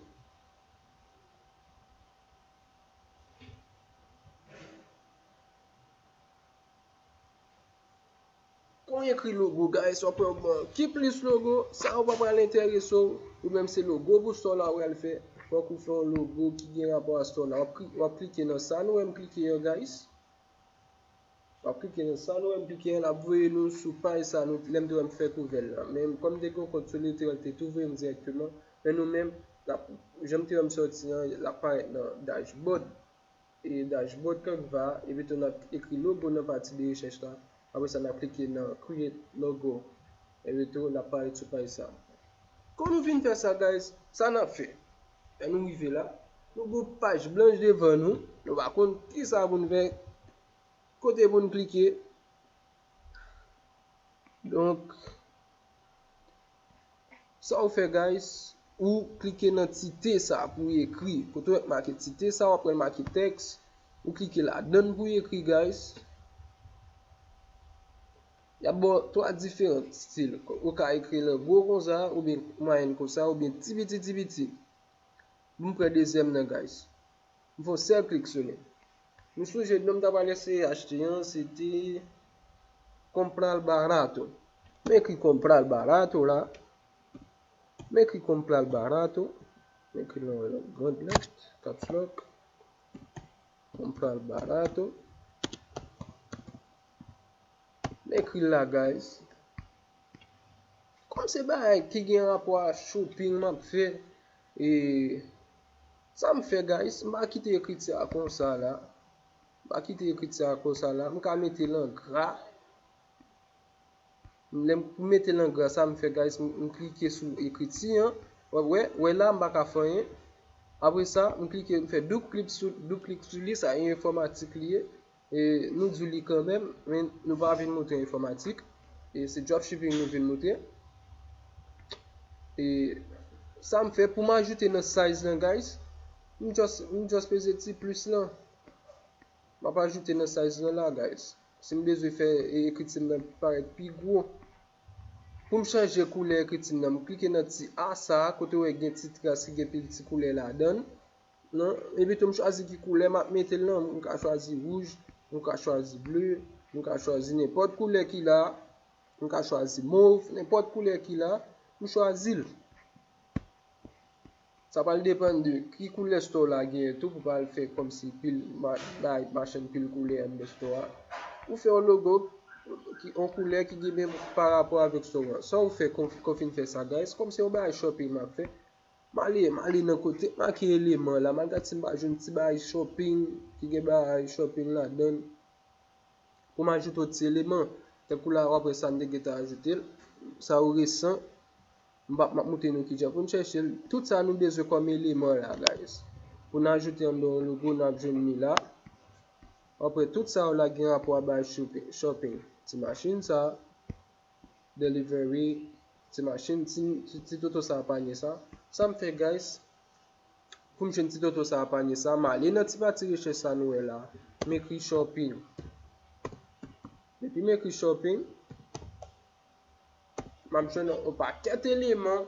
Kon ekri logo, guys, w ap wè, bon, ki plis logo, sa ou pa pral enterese w, ou menm se logo pou store la ou pral fè. Fòk ou fè yon logo ki gen rapò a store la. W ap kli- w ap klike nan sa nou wè m klike an, guys. W ap klike nan sa nou wè m klike an, l ap voye nou sou paj sa nou, lè m te wè m fè kouvè l lan. Men kòm m te gen yon kont sou Literal, te tou voye m dirèkteman. Men nou menm, l ap, jan m te wè m sòti an, l ap parèt nan dashboard. E dashboard Canva, epi tou n ap ekri logo nan pati de rechèch la. Apre sa, n ap klike nan create logo. Epi tou, l ap parèt sou paj sa. Kon nou fin fè sa, guys, sa n ap fè? Lè nou rive la, nou gon paj blanch devan nou, nou pa konn kisa pou n fè, kote pou n klike. Donk, sa ou fè, guys, ou klike nan ti T sa pou ekri. Kote w wè make ti T sa, w ap wè make tèks. Ou klike ladan l pou ekri, guys. Y ap ba w twa diferan stil. Ou ka ekri l an gwo konsa, oubyen mwayèn konsa, oubyen ti piti, ti piti. Pou m pran dezyèm nan, guys. M fè yon sèl klik sou li. Nou sonje non m ta pral eseye achte an, se te Comprar Barato. M ekri Comprar Barato la. M ekri Comprar Barato. M ekri l nan gran lèt, caps lock. Comprar Barato. M ekri l la, guys. Kòm se bagay ki gen rapò a shopping m ap fè, e sa m fè, guys, m pa kite ekriti a konsa la. M pa kite ekriti a konsa la. M ka mete l an gra. Lè m mete l an gra, sa m fè, guys, m, m klike sou ekriti an. W ap wè, wè la, m pa ka fè anyen. Apre sa, m klike, m fè doub klik sou, doub klik sou li, sa e enfòmatik li ye. E nou di w li kanmenm, men nou pa vin montre enfòmatik. E se dropshipping nou vin montre. E sa m fè pou m ajoute nan size lan, guys, m just, m just peze ti plis lan. M ap ajoute nan size lan la, guys. Si m bezwen fè e, ekriti m nan parèt pi gwo. Pou m chanje koulè ekriti m nan, m klike nan ti A sa a, kote w wè gen ti tras ki gen pil ti koulè ladan l. Non, epi tou m chwazi ki koulè m ap mete l nan. M ka chwazi wouj, m ka chwazi ble, m ka chwazi nenpòt koulè ki la. M ka chwazi mov, nenpòt koulè ki la, m chwazi l. Sa pral depann de ki koulè store la genyen tou pou pral fè kòmsi pil ma-, bay machann pil koulè anndan store a. Ou fè yon logo ki yon koulè ki gen menm pa rapò avèk store a. Sa ou fè kon, kon fin fè sa, guys, kòmsi yon bagay shopping m ap fè. M ale, m ale nan kote make eleman la. M al gad si m pa jwenn ti bagay shopping ki gen bagay shopping ladan l. Pou m ajoute yon ti eleman. Tankou la, w ap wè sa m te gentan ajoute l. Sa yo resan. M p ap, m ap montre nou kijan pou n chèche l. Tout sa nou bezwen kòm eleman la, guys. Pou n ajoute anndan yon logo, n ap jwenn li la. W ap wè tout sa yo la gen rapò a bay shopping, shopping. Ti machin sa. Delivery, ti machin, ti, ti, ti toto sa a panye sa. Sa m fè, guys, pou m jwenn ti toto sa a panye sa, m ale nan ti pati rechèch sa nou wè la. M ekri shopping. Depi m ekri shopping, m ap jwenn yon pakèt eleman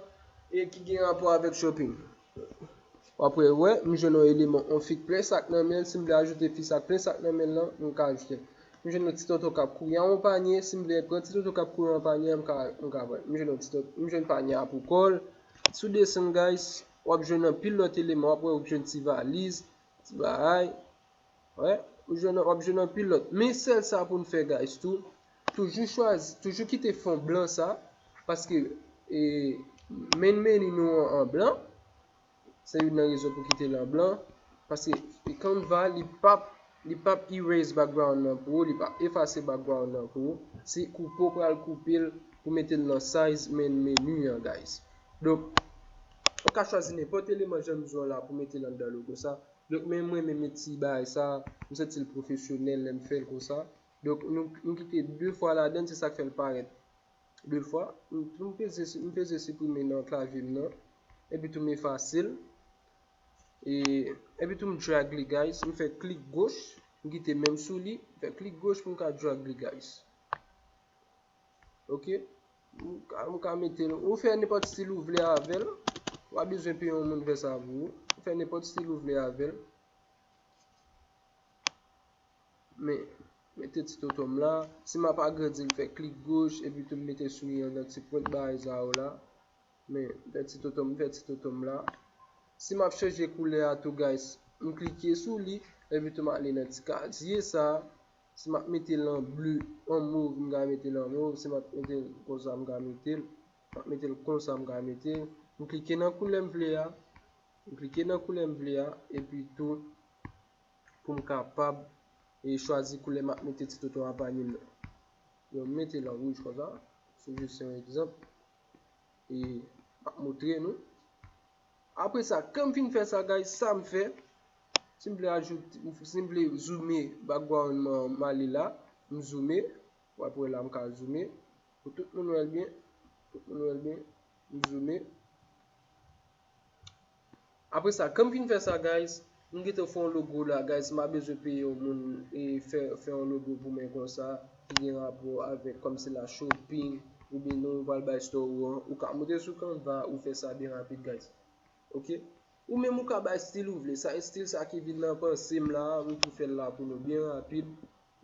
e ki gen rapò avèk shopping. W ap wè, wè, m jwenn yon eleman, yon fi k plen sak nan men l. Si m vle ajoute fi sa k plen sak nan men l lan, m ka ajoute l. M jwenn yon ti toto k ap kouri an yon panye. Si m vle pran ti toto k ap kouri an yon panye, m ka, m ka pran. M jwenn yon ti toto, m jwenn panye a pou kò l. Si w desann, guys, w ap jwenn anpil lòt eleman. W ap wè, w ap jwenn ti valiz, ti bagay. Wè, ou jwenn, w ap jwenn anpil lòt. Men sèl sa pou n fè, guys, tou, toujou chwazi, toujou kite fon blan sa, paske, e, main menu nou an, an blan, se youn nan rezon pou kite l an blan, paske Canva, li p ap, li p ap erase background nan pou ou, li p ap efase background nan pou ou. Se koupe w pral koupe l pou mete l nan size main menu an, guys. Donk, ou ka chwazi nenpòt eleman jan m di w la pou mete l anndan logo sa. Donk, men mwen, men, men ti bagay sa, m santi l pwofesyonèl lè m fè l konsa. Donk, nou, nou kite de fwa ladan, se sa k fè l parèt de fwa. M, m peze, m peze siprime nan klavye m nan. Epi tou m efase l. E, epi tou m drag li, guys. M fè klik goch, m kite menm sou li, m fè klik goch pou m ka drag li, guys. Ok? M ka, m ka mete l. Ou fè nenpòt stil ou vle avè l. Ou pa bezwen peye yon moun fè sa pou ou. Ou fè nenpòt stil ou vle avè l. Men, mete ti toto m la. Si m ap agrandi l, fè klik goch, epi tou m mete sourit an nan ti pwent bagay sa yo la. Men, m fè ti toto m, m fè ti toto m la. Si m ap chanje koulè a tou, guys, m klike sou li, epi tou m ale nan ti kazye sa. Si m ap mete l an ble, an mov, m ka mete l an mov. Si m ap mete l konsa, m ka mete l. M ap mete l konsa, m ka mete l. M klike nan koulè m vle a. M klike nan koulè m vle a. Epi tou, pou m kapab, e, chwazi koulè m ap mete ti toto a panye m nan. Yo, m mete l an wouj konsa. Se jis yon egzanp. E m ap montre nou. Apre sa, kan m fin fè sa, guys, sa m fè, si m vle ajoute, si m vle zoome background mwen, m ale la, m zoome, w ap wè la, m ka zoome, pou tout moun wè l byen, tout moun wè l byen, m zoome. Apre sa, kan m fin fè sa, guys, m gentan fè yon logo la, guys, m pa bezwen peye yon moun e fè, fè yon logo pou mwen konsa, ki gen rapò avèk kòmsi la shopping, oubyen non ou pral bay store ou an, ou ka moute sou Canva, ou fè sa byen rapid, guys. Ok? Ou menm ou ka bay stil ou vle. Sa, stil sa ki vin nan panse m la, m tou fè l la pou nou byen rapid.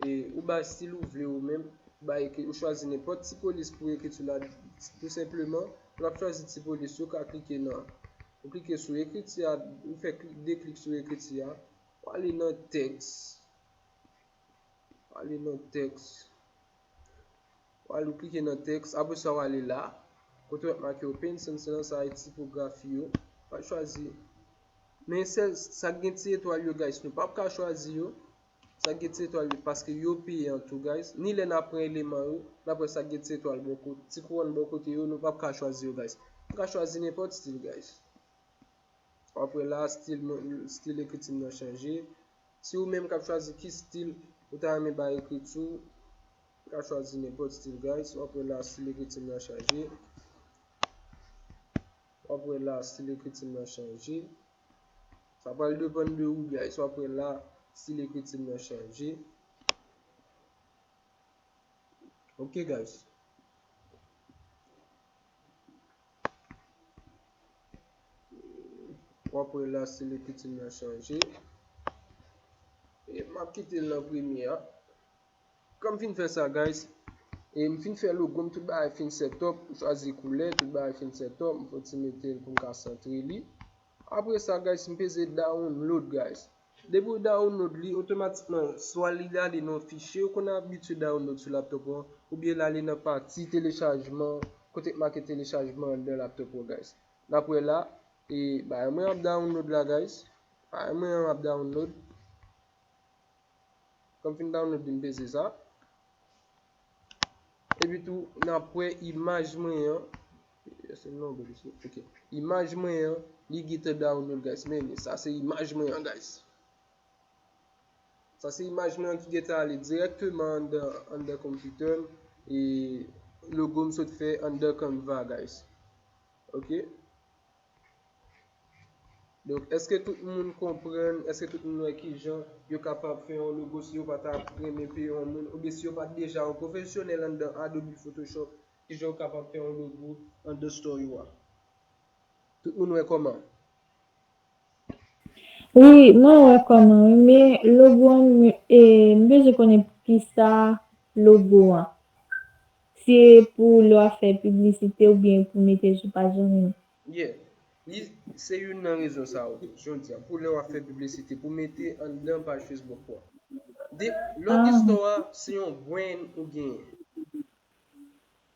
E ou bay stil ou vle ou menm, ou bay ekri, ou chwazi nenpòt ti polis pou ekriti la, tou senpleman. Ou ap chwazi ti polis, ou ka klike nan, ou klike sou ekriti a, ou fè klik, de klik sou ekriti a, ou ale nan tèks, ou ale nan tèks, ou ale, ou klike nan tèks, apre sa ou ale la, kote w ap make Open Sans lan, sa e tipografi yo, ou ap chwazi. Men sèl sa k gen ti etwal yo, guys, nou p ap ka chwazi yo. Sa k gen ti etwal yo, paske yo peyan tou, guys. Ni lè n ap pran eleman yo, n ap wè sa k gen ti etwal bò kote, ti kouwòn bò kote yo, nou p ap ka chwazi yo, guys. Nou ka chwazi nenpòt stil, guys. W ap wè la, stil mwen, stil ekriti m nan chanje. Si ou menm k ap chwazi ki stil ou ta renmen bay ekriti w, ou ka chwazi nenpòt stil, guys. W ap wè la, stil ekriti m nan chanje. W ap wè la, stil ekriti m nan chanje. Sa pral depann de ou, guys. W ap wè la, stil ekriti m nan chanje. Ok, guys. W ap wè la, stil ekriti m nan chanje. E m ap kite l nan premye a. Kan m fin fè sa, guys, e m fin fè logo m, tout bagay fin set up, m chwazi koulè, tout bagay fin set up, m fè ti mete l pou m ka santre li. Apre sa, guys, m peze download, guys. Depi w download li, otomatikman, swa li ale nan fichye ou konn abitye download sou laptop ou an, oubyen l ale nan pati telechajman, kote k make telechajman anndan laptop ou, guys. N ap wè la, e bagay mwen ap download la, guys. Bagay mwen an ap download. Kan m fin download li, m peze sa. Epi tou, n ap wè imaj mwen an. Yes, non, bèl isi. Ok. Imaj mwen an, li gentan download, guys. Men, men, sa se imaj mwen an, guys. Sa se imaj mwen an ki gentan ale dirèkteman anndan, anndan konpitè m. E logo m sot fè anndan Canva, guys. Ok. Donk, èske tout moun konprann, èske tout moun wè kijan yo kapab fè yon logo si yo pa ta renmen peye yon moun, oubyen si yo pa t deja yon pwofesyonèl anndan Adobe Photoshop, kijan yo kapab fè yon logo anndan store yo a? Tout moun wè kòman? Wi, mwen wè kòman, wi, men logo an, m, e, m bezwen konnen kisa logo an. Si e pou lè w ap fè piblisite oubyen pou mete sou paj an menm. Yeah. Li se youn nan rezon sa yo, jan w di a, pou lè w ap fè piblisite, pou mete anndan paj Facebook ou an. De, lòt istwa a, se yon brand ou genyen.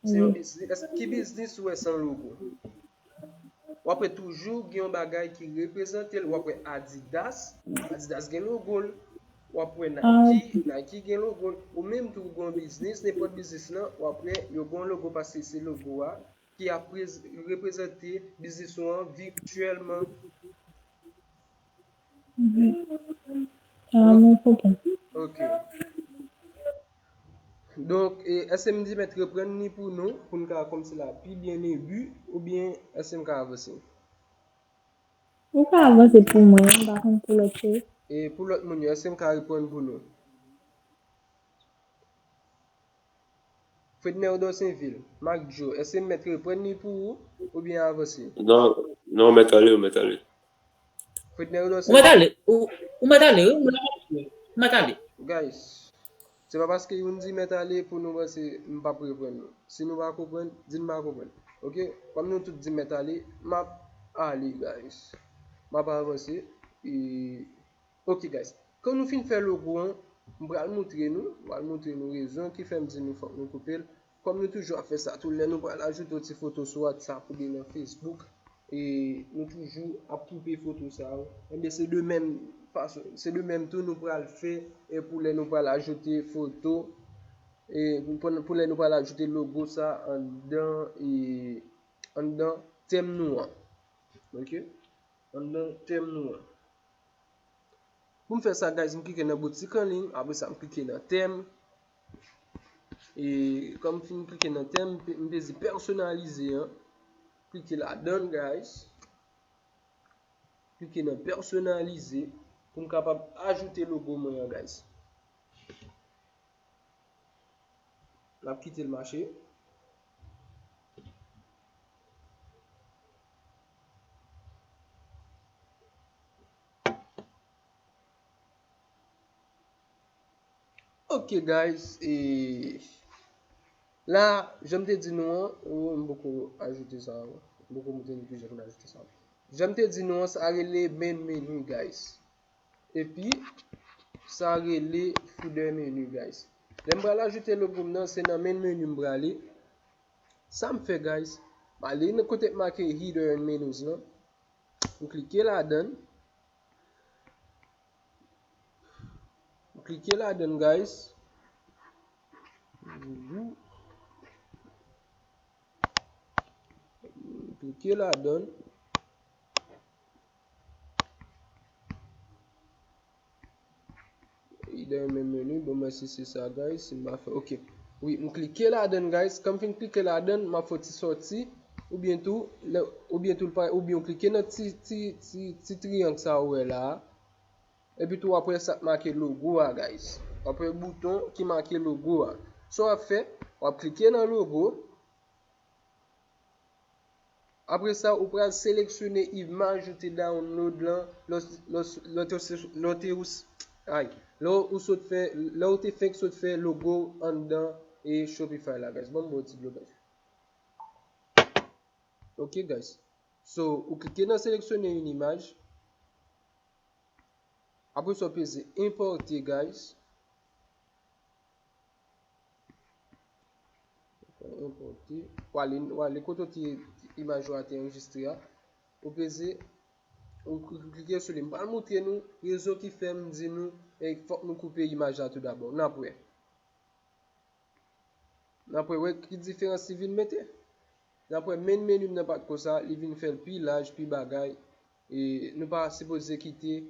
Se yon biznis. Ki biznis ou wè san logo? W ap wè toujou gen yon bagay ki reprezante l. W ap wè Adidas, Adidas gen logo l. W ap wè Nike, Nike gen logo l. Ou menm tou ou gen yon biznis, nenpòt biznis lan, w ap wè yo gen yon logo paske se logo a ki ap reprezante biznis ou an vityèlman. Mhm. Ah, mwen konprann. Ok. Donk, e, èske m di mèt reprann li pou nou, pou n ka kòmsi la pi byen ebi, oubyen èske m ka avanse? Ou ka avanse pou mwen, m pa konn pou lòt yo. E pou lòt moun yo, èske m ka reprann pou nou? Fredner Dorsainville, Mac Joe, èske m mèt reprann li pou ou oubyen avanse? Non, non, mèt ale, mèt ale. Fredner Dorsainville. Ou mèt ale, ou, ou mèt ale, wi, ou mèt ale. Guys, se pa paske youn di mèt ale pou nou panse m p ap reprann nou. Si nou pa konprann, di n pa konprann. Ok? Kòm nou tout di mèt ale, m ap ale, guys. M ap avanse. E Ok guys, kan nou fin fè logo an, m pral moutre nou, m pral moutre nou rezon ki fè m di nou fòk nou koupe l. Kòm nou toujou ap fè sa tou lè nou pral ajoute yon ti foto sou WhatsApp oubyen nan Facebook, e nou toujou ap koupe foto sa yo. Enben se de menm fason, se de menm tou nou pral fè e pou lè nou pral ajoute foto, e pou, pou lè nou pral ajoute logo sa anndan, e anndan tèm nou an. Ok? Anndan tèm nou an. Pou m fè sa, guys, m klike nan boutik an liy, apre sa m klike nan tèm. E kòm m fin klike nan tèm, m peze pèsonalize an. Klike ladan l, guys. Klike nan pèsonalize pou m kapab ajoute logo mwen an, guys. N ap kite l mache. Ok, guys, e la, jan m te di nou an, oh, m poko ajoute sa, m poko montre nou kijan pou n ajoute sa. Jan m te di nou an, sa rele main menu, guys. Epi, sa rele footer menu, guys. Lè m pral ajoute logo m nan, se nan main menu m prale. Sa m fè, guys, m ale nan kote k make header and menus lan. M klike ladan l. M klike ladan l, guys. M klike ladan l. Li dèyè menm meni. Bon, mwen si se sa, guys, si m pa fè, ok. Wi, m klike ladan l, guys. Kan m fin klike ladan l, m ap fè yon ti sòti, oubyen tou, lè, oubyen tou, l pa, oubyen w klike nan ti, ti, ti, ti triyang sa ou wè la a. Epi tou, w ap wè sa k make logo a, guys. W ap wè bouton ki make logo a. Sa w ap fè, w ap klike nan logo. Apre sa, ou pral seleksyone imaj ou te download lan, lè, lè, lè te, lè te, ay, lè ou sot fè, lè ou te fenk sot fè logo anndan e Shopify la, guys. Ban m bwè yon ti dlo, guys. Ok, guys. So, ou klike nan seleksyone yon imaj. Apre sa, w peze enpòte, guys. Enpòte. W ale, w ale kote w te imaj ou a te anrejistre a. Ou peze, ou klike sou li. M pral montre nou rezon ki fè m di nou, e, fòk nou koupe imaj la tou dabò. N ap wè. N ap wè, wè ki diferans li vin mete. N ap wè main menu m nan pa t konsa, li vin fè l pi laj, pi bagay. E nou pa sipoze kite,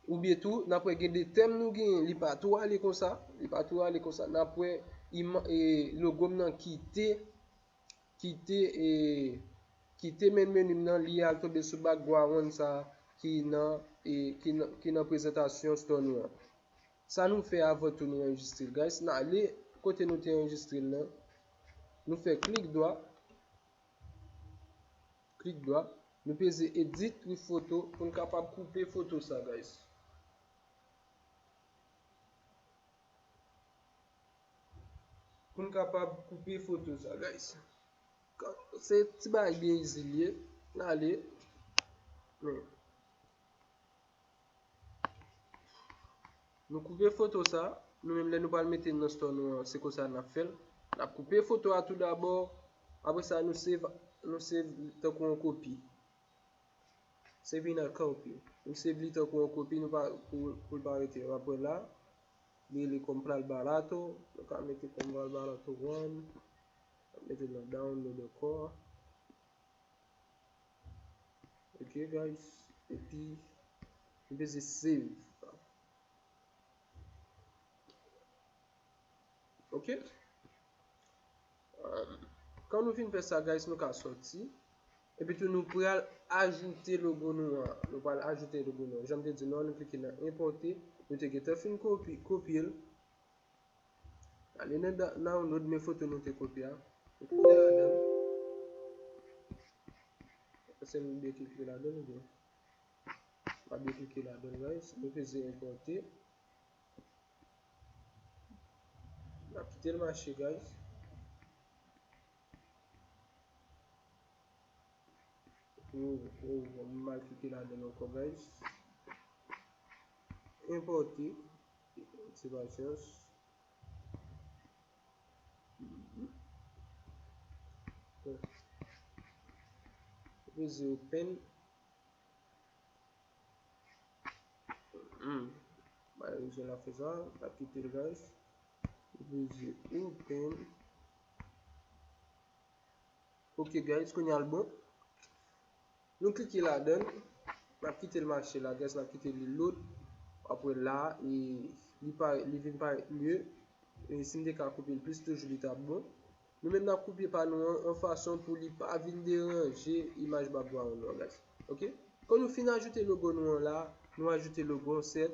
oubyen tou, n ap wè gen de tèm nou genyen, li pa tou ale konsa, li pa tou ale konsa. N ap wè ima-, e, logo m nan kite, kite, e, kite main menu m nan, li al tonbe sou background sa ki nan, e, ki nan, ki nan prezantasyon store nou an. Sa nou fè avan tou nou anrejistre l, guys, n ale kote nou te anrejistre l nan. Nou fè klik dwa. Klik dwa. Nou peze edit with photo pou n kapab koupe foto sa, guys. Pou n kapab koupe foto sa, guys. Kan, se ti bagay byen easy li ye. N ale. Men. Nou koupe foto sa. Nou menm lè nou pral mete l nan store nou an, se konsa n ap fè l. N ap koupe foto a tou dabò. Apre sa, nou save, nou save tankou yon kopi. Save in a copy. Nou save li tankou yon kopi, nou pa, pou, pou l pa rete. Apre la, li rele kòm pral barato. Nou ka mete kòm pral barato one. Mete l nan download ankò. Ok, guys. Epi, nou peze save. Ok. Um, kan nou fin fè sa, guys, nou ka sòti. Epi tou, nou pral ajoute logo nou an. Nou pral ajoute logo nou an. Jan m te di nou an, nou klike nan enpòte. Nou te gentan fin kopi, kopye l. Ale nan da-, download men foto nou te kopye a. Nou klike ladan l. Èske nou byen klike ladan l oubyen? Pa byen klike ladan l, guys. Nou peze enpòte. N ap kite l mache, guys. Oh, oh, m mal klike ladan l ankò, guys. Enpòte. Ti pasyans. Peze open. Hmm. Ba rezon l ap fè sa, n ap kite l, guys. Peze open. Ok, guys, kounye a l bon. Nou klike ladan l. N ap kite l mache la, guys, n ap kite li load. Apre la, e, li pa, li vin parèt lye. E si m te ka koupe l plis toujou, li t ap bon. Nou menm n ap koupe pa nou an, an fason pou li pa vin deranje imaj background nou an, guys. Ok? Kan nou fin ajoute logo nou an la, nou ajoute logo an, sèt.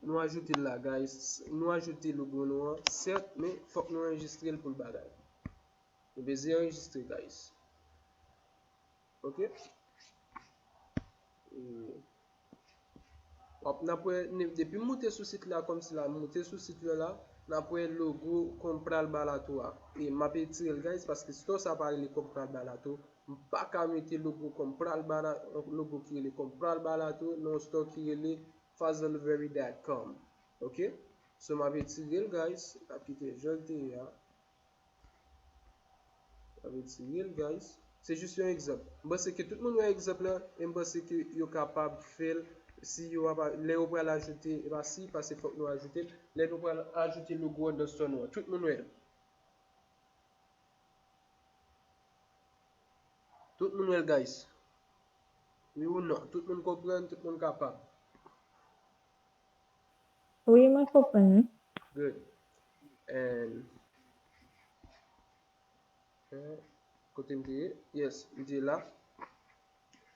Nou ajoute l la, guys. Nou ajoute logo nou an, sèt, men fòk nou anrejistre l pou l bagay. Nou bezwen anrejistre, guys. Ok? E, W ap, n ap wè, depi m moute sou sit la, kòmsi la, m moute sou sit la la, n ap wè logo Comprar Barato a. E m ap etire l, guys, paske store sa pa rele Comprar Barato. M pa ka mete logo Comprar Bara-, logo ki rele Comprar Barato nan yon store ki rele Fazlvery dot com. Ok? So, m ap etire l, guys. M ap kite jan l te ye a. Sa vle di real, guys. Se jis yon egzanp. M panse ke tout moun wè egzanp lan, e m panse ke yo kapab fè l si yo ap, lè yo pral ajoute, e pa si, paske fòk nou ajoute l. Lè nou pral ajoute logo an nan store nou an. Tout moun wè l. Tout moun wè l, guys. Wi ou non? Tout moun konprann, tout moun kapab. Wi, mwen konprann. Good. And, eh, kote m te ye? Yes, m te la.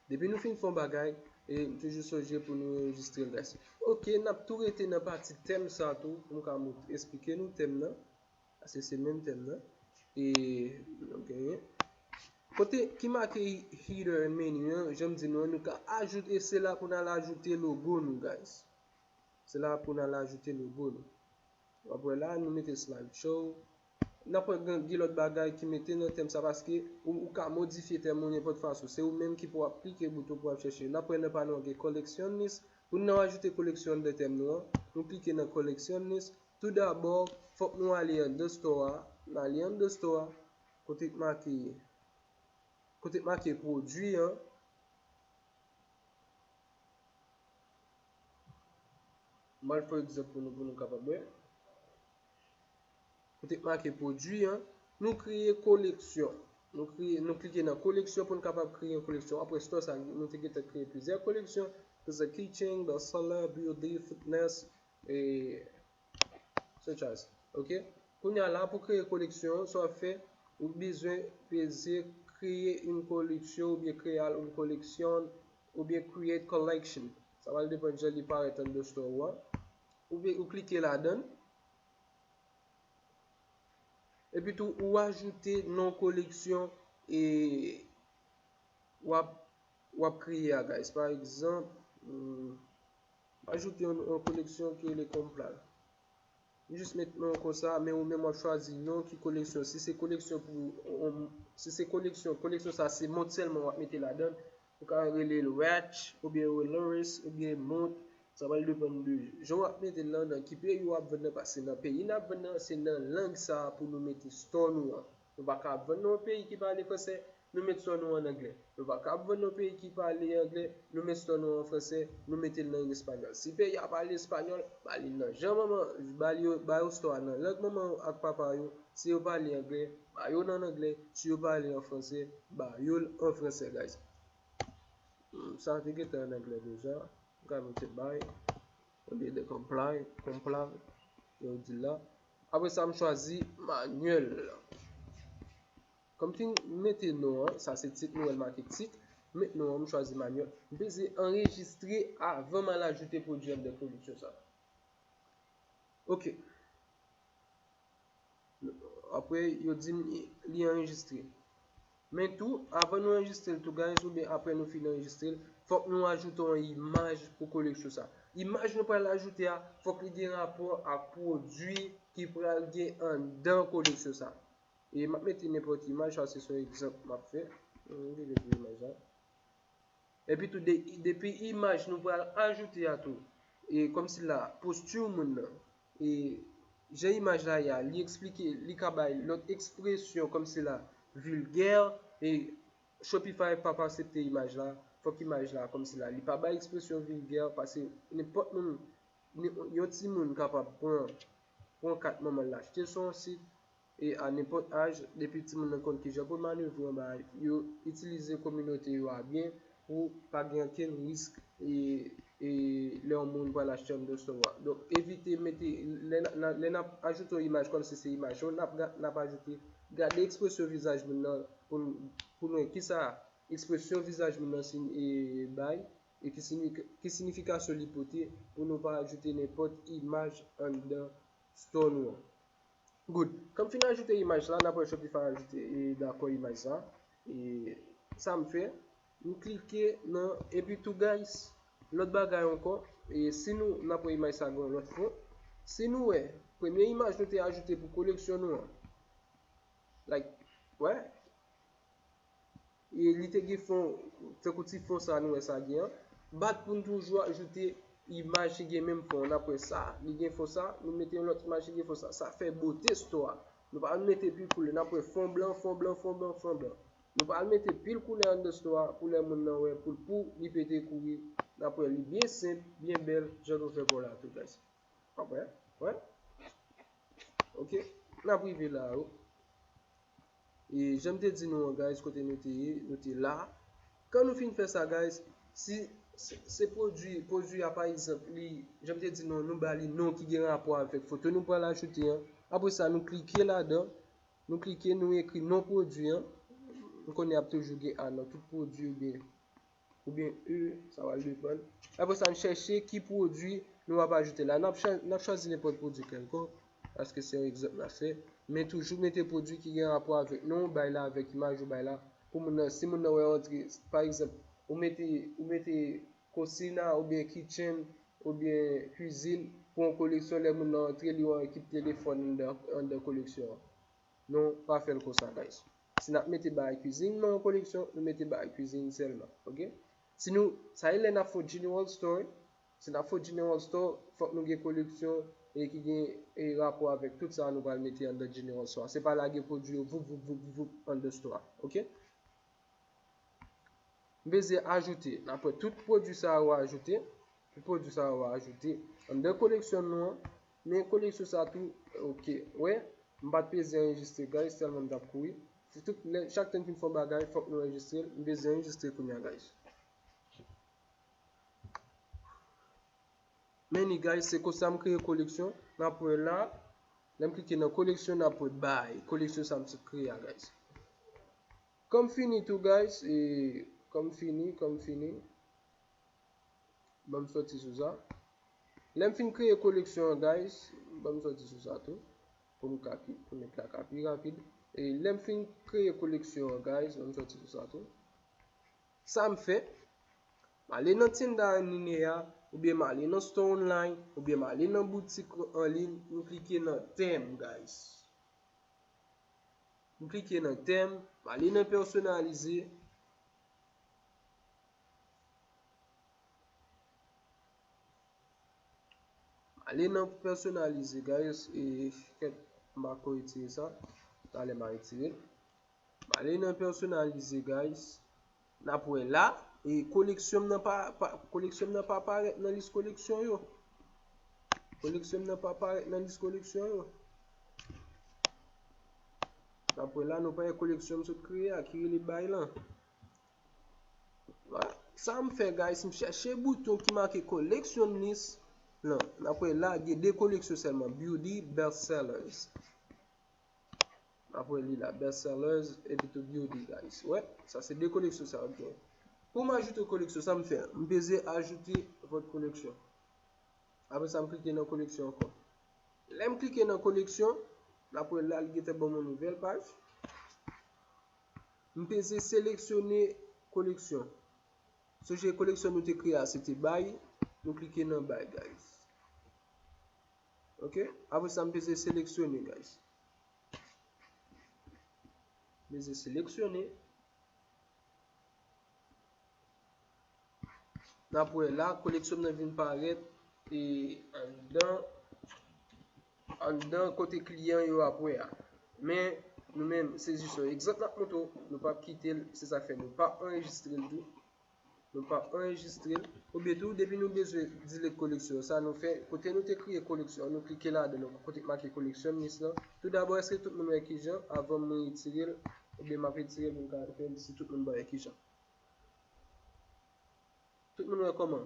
Depi nou fin fè yon bagay, e m toujou sonje pou nou anrejistre l, guys. Ok, n ap tou rete nan pati tèm sa tou, pou m ka mont-, esplike nou tèm nan. Paske se menm tèm nan. E nou genyen. Kote ki make header and menu an, jan m di nou an, nou ka ajoute, e se la pou n al ajoute logo nou, guys. Se la pou n al ajoute logo nou. W ap wè la, nou mete slideshow. N ap wè gen, gen lòt bagay ki mete nan tèm sa, paske ou, ou ka modifye tèm ou nenpòt fason. Se ou menm ki pou ap klike bouton pou ap chèche. N ap wè nan pano an gen collections. Pou n ajoute collection nan tèm nou an, nou klike nan collections. Tou dabò, fòk nou ale anndan store a. N ale anndan store a. Kote k make, kote k make pwodui an. M al fè egzanp pou nou, pou nou kapab wè. Kote k make pwodui an, nou kreye koleksyon. Nou kreye, nou klike nan koleksyon pou n kapab kreye yon koleksyon. Apre store sa, nou te gentan kreye plizyè koleksyon. There's a keychain, the seller, beauty, fitness, e such as. Ok? Kounye a la, pou kreye koleksyon, sa w ap fè, ou bezwen peze kreye yon koleksyon oubyen kreye yon koleksyon oubyen create collection. Sa va depann jan li parèt anndan store ou an. Ou, ou klike ladan l. Epi tou, ou ajoute non koleksyon e w ap, w ap kreye a, guys. Pa egzanp, hmm, ajoute yon, yon koleksyon ki rele Comprar. M jis met non konsa, men ou menm w ap chwazi non ki koleksyon. Si se koleksyon pou, um, si se koleksyon, koleksyon sa se mont sèlman w ap mete ladan l. Ou ka rele l watch, oubyen Rolex, oubyen mont. Sa pral depann de jan w ap mete l lan, nan ki peyi w ap vann nan, paske nan peyi n ap vann nan, se nan lang sa a pou nou mete store nou an. Nou pa ka ap vann nan yon peyi ki pale fransè, nou met store nou an anglè. Nou pa ka ap vann nan yon peyi ki pale anglè, nou met store nou an fransè, nou mete l nan espanyòl. Si peyi a pale espanyòl, ba li nan jan manman, ba li, ba yo store a nan lang manman yo ak papa yo. Si yo pale anglè, ba yo l an anglè. Si yo pale an fransè, ba yo l an fransè, guys. Hmm, sa te gentan an anglè deja. M ka mete buy, olye de comply, comply, yo di la. Apre sa, m chwazi Manuel. Kòm fin mete non an, sa se tit, nou wè l make tit. M met non an, m chwazi Manuel. M peze anrejistre avan m al ajoute pwodui anndan koleksyon sa. Ok. Apre, yo di m li anrejistre. Men tou, avan nou anrejistre l tou, guys, oubyen apre nou fin anrejistre l, fòk nou ajoute yon imaj pou koleksyon sa. Imaj nou pral ajoute a, fòk li gen rapò ak pwodui ki pral gen anndan koleksyon sa. E m ap mete nenpòt imaj, sa se yon egzanp m ap fè. M vire pou imaj la. Epi tou, de, depi imaj nou pral ajoute a tou, e kòmsi la, posti moun nan, e jan imaj la ye a, li eksplike, li ka bay lòt ekspresyon kòmsi la, vilgè, e Shopify p ap aksepte imaj la, fòk imaj la kòmsi la, li pa bay ekspresyon vilgè, paske nenpòt moun, yon timoun kapab pran, pran kat manman l achte l sou yon sit, e a nenpòt aj, depi timoun nan konn kijan pou l manevre anba yo, itilize kominote yo a byen pou pa gen okenn risk e, e lè yon moun pral achte anndan store a. Donk, evite mete, lè n, lè n ap ajoute yon imaj kòmsi se imaj ou, n ap, n ap ajoute, gade ekspresyon vizaj moun nan pou, pou n wè kisa ekspresyon vizaj moun nan bay e ki, ki sinifikasyon li pote pou nou pa ajoute nenpòt imaj anndan store nou an. Good. Kan m fin ajoute imaj la, n ap wè Shopify ajoute e dakò imaj sa. E sa m fè, m klike nan, epi tou guys, lòt bagay ankò, E si nou, n ap wè imaj sa gen yon lòt fon. Si nou wè, premye imaj nou te ajoute pou koleksyon nou an. Like, wè. E li te gen fon, tankou ti fon sa nou wè sa gen an. Bat pou n toujou ajoute imaj ki gen menm fon. N ap wè sa, li gen fon sa, nou mete yon lòt imaj ki gen fon sa. Sa fè bote store a. Nou pa mete pil koulè, n ap wè fon blan, fon blan, fon blan, fon blan. Nou pa al mete pil koulè anndan store a pou lè moun nan wè, pou l pou li pete kouri. N ap wè li byen senp, byen bèl, jan nou fè pou la tou, guys. Wè, wè. Ok, n ap rive la, wi. E jan m te di nou an, guys, kote nou te ye, nou te la. Kan nou fin fè sa, guys, si se, se pwodui, pwodui a, pa egzanp, li, jan m te di nou, nou ba li non ki gen rapò avèk foto nou pral ajoute an. Apre sa, nou klike ladan, nou klike, nou ekri non pwodui an. M konnen ap toujou gen A nan tout pwodui oubyen oubyen E, sa va depann. Apre sa, n chèche ki pwodui nou ap ajoute la. N ap cha-, n ap chwazi nenpòt pwodui kèlkonk, paske se yon egzanp n ap fè. Men toujou mete pwodui ki gen rapò avèk non w bay la, avèk imaj ou bay la. Pou moun nan, si moun nan wè antre, pa egzanp, ou mete, ou mete cocina oubyen kitchen oubyen cuisine pou yon koleksyon, lè moun nan antre, li wè yon ekip telefòn anndan, anndan koleksyon an. Nou pa fè l konsa, guys. Si n ap mete bagay cuisine nan yon koleksyon, nou mete bagay cuisine sèlman, ok? Si nou, sa e lè n ap fè yon general store, si n ap fè yon general store, fòk nou gen koleksyon e ki gen e rapò avèk tout sa nou pral mete anndan general store. Se pa lage pwodui yo voup, voup, voup, voup anndan store, ok? M bezwen ajoute. N ap wè tout pwodui sa yo ajoute. Tout pwodui sa yo ajoute anndan koleksyon nou an. Men koleksyon sa tou, ok. Wè, m pa t bezwen anrejistre, guys, tèlman m t ap kouri. Se tout lè, chak tan n fin fè yon bagay, fòk nou anrejistre l. M bezwen anrejistre kounye a, guys. Men ni, guys, se konsa m kreye koleksyon. N ap wè la. Lè m klike nan koleksyon, n ap wè bay. Koleksyon sa m sot kreye a, guys. Kòm fini tou, guys, e kòm fini, kòm fini. Ban m sòti sou sa. Lè m fin kreye koleksyon an, guys, ban m sòti sou sa tou. Pou m ka pi, pou nèt la ka pi rapid. E lè m fin kreye koleksyon an, guys, ban m sòti sou sa tou. Sa m fè, m ale nan Tienda en línea, oubyen m ale nan Store Online, oubyen m ale nan boutik an liy, m klike nan tèm, guys. M klike nan tèm, m ale nan pèsonalize. M ale nan pèsonalize, guys, e kèt, m pa ko retire sa. Talè m a retire l. M ale nan pèsonalize, guys. N ap wè la, e koleksyon m nan pa, pa, koleksyon m nan pa parèt nan lis koleksyon yo. Koleksyon m nan pa parèt nan lis koleksyon yo. N ap wè la, nou pa wè koleksyon m sot kreye a ki rele bay lan. Sa m fè, guys, m chèche bouton ki make collection list lan. N ap wè la, gen de koleksyon sèlman, beauty, best sellers. Apre li la, best sellers, epi tou beauty, guys. Wè, sa se de koleksyon sa yo gen. Pou m ajoute yon koleksyon, sa m fè? M peze ajoute vòt koleksyon. Apre sa, m klike nan koleksyon ankò. Lè m klike nan koleksyon, apre la, li gentan ban m yon nouvèl paj. M peze seleksyone koleksyon. Sonje koleksyon nou te kreye a, se te bay. Nou klike nan bay, guys. Ok? Apre sa, m peze seleksyone, guys. Peze seleksyone. N ap wè la, koleksyon m nan vin parèt e anndan, anndan kote kliyan yo ap wè a. Men, nou menm, se jis yon egzanp n ap montre w, nou p ap kite l, se sa k fè nou pa anrejistre l tou. Nou pa anrejistre l. Oubyen tou, depi nou bezwen delete koleksyon sa, nou fè, kote nou te kreye koleksyon, nou klike ladan, nou kote k make collection list lan. Toudabò, èske tout moun wè kijan? Avan mwen retire l, oubyen m ap retire l pou m ka fè l si tout moun pa wè kijan. Tout moun wè kòman?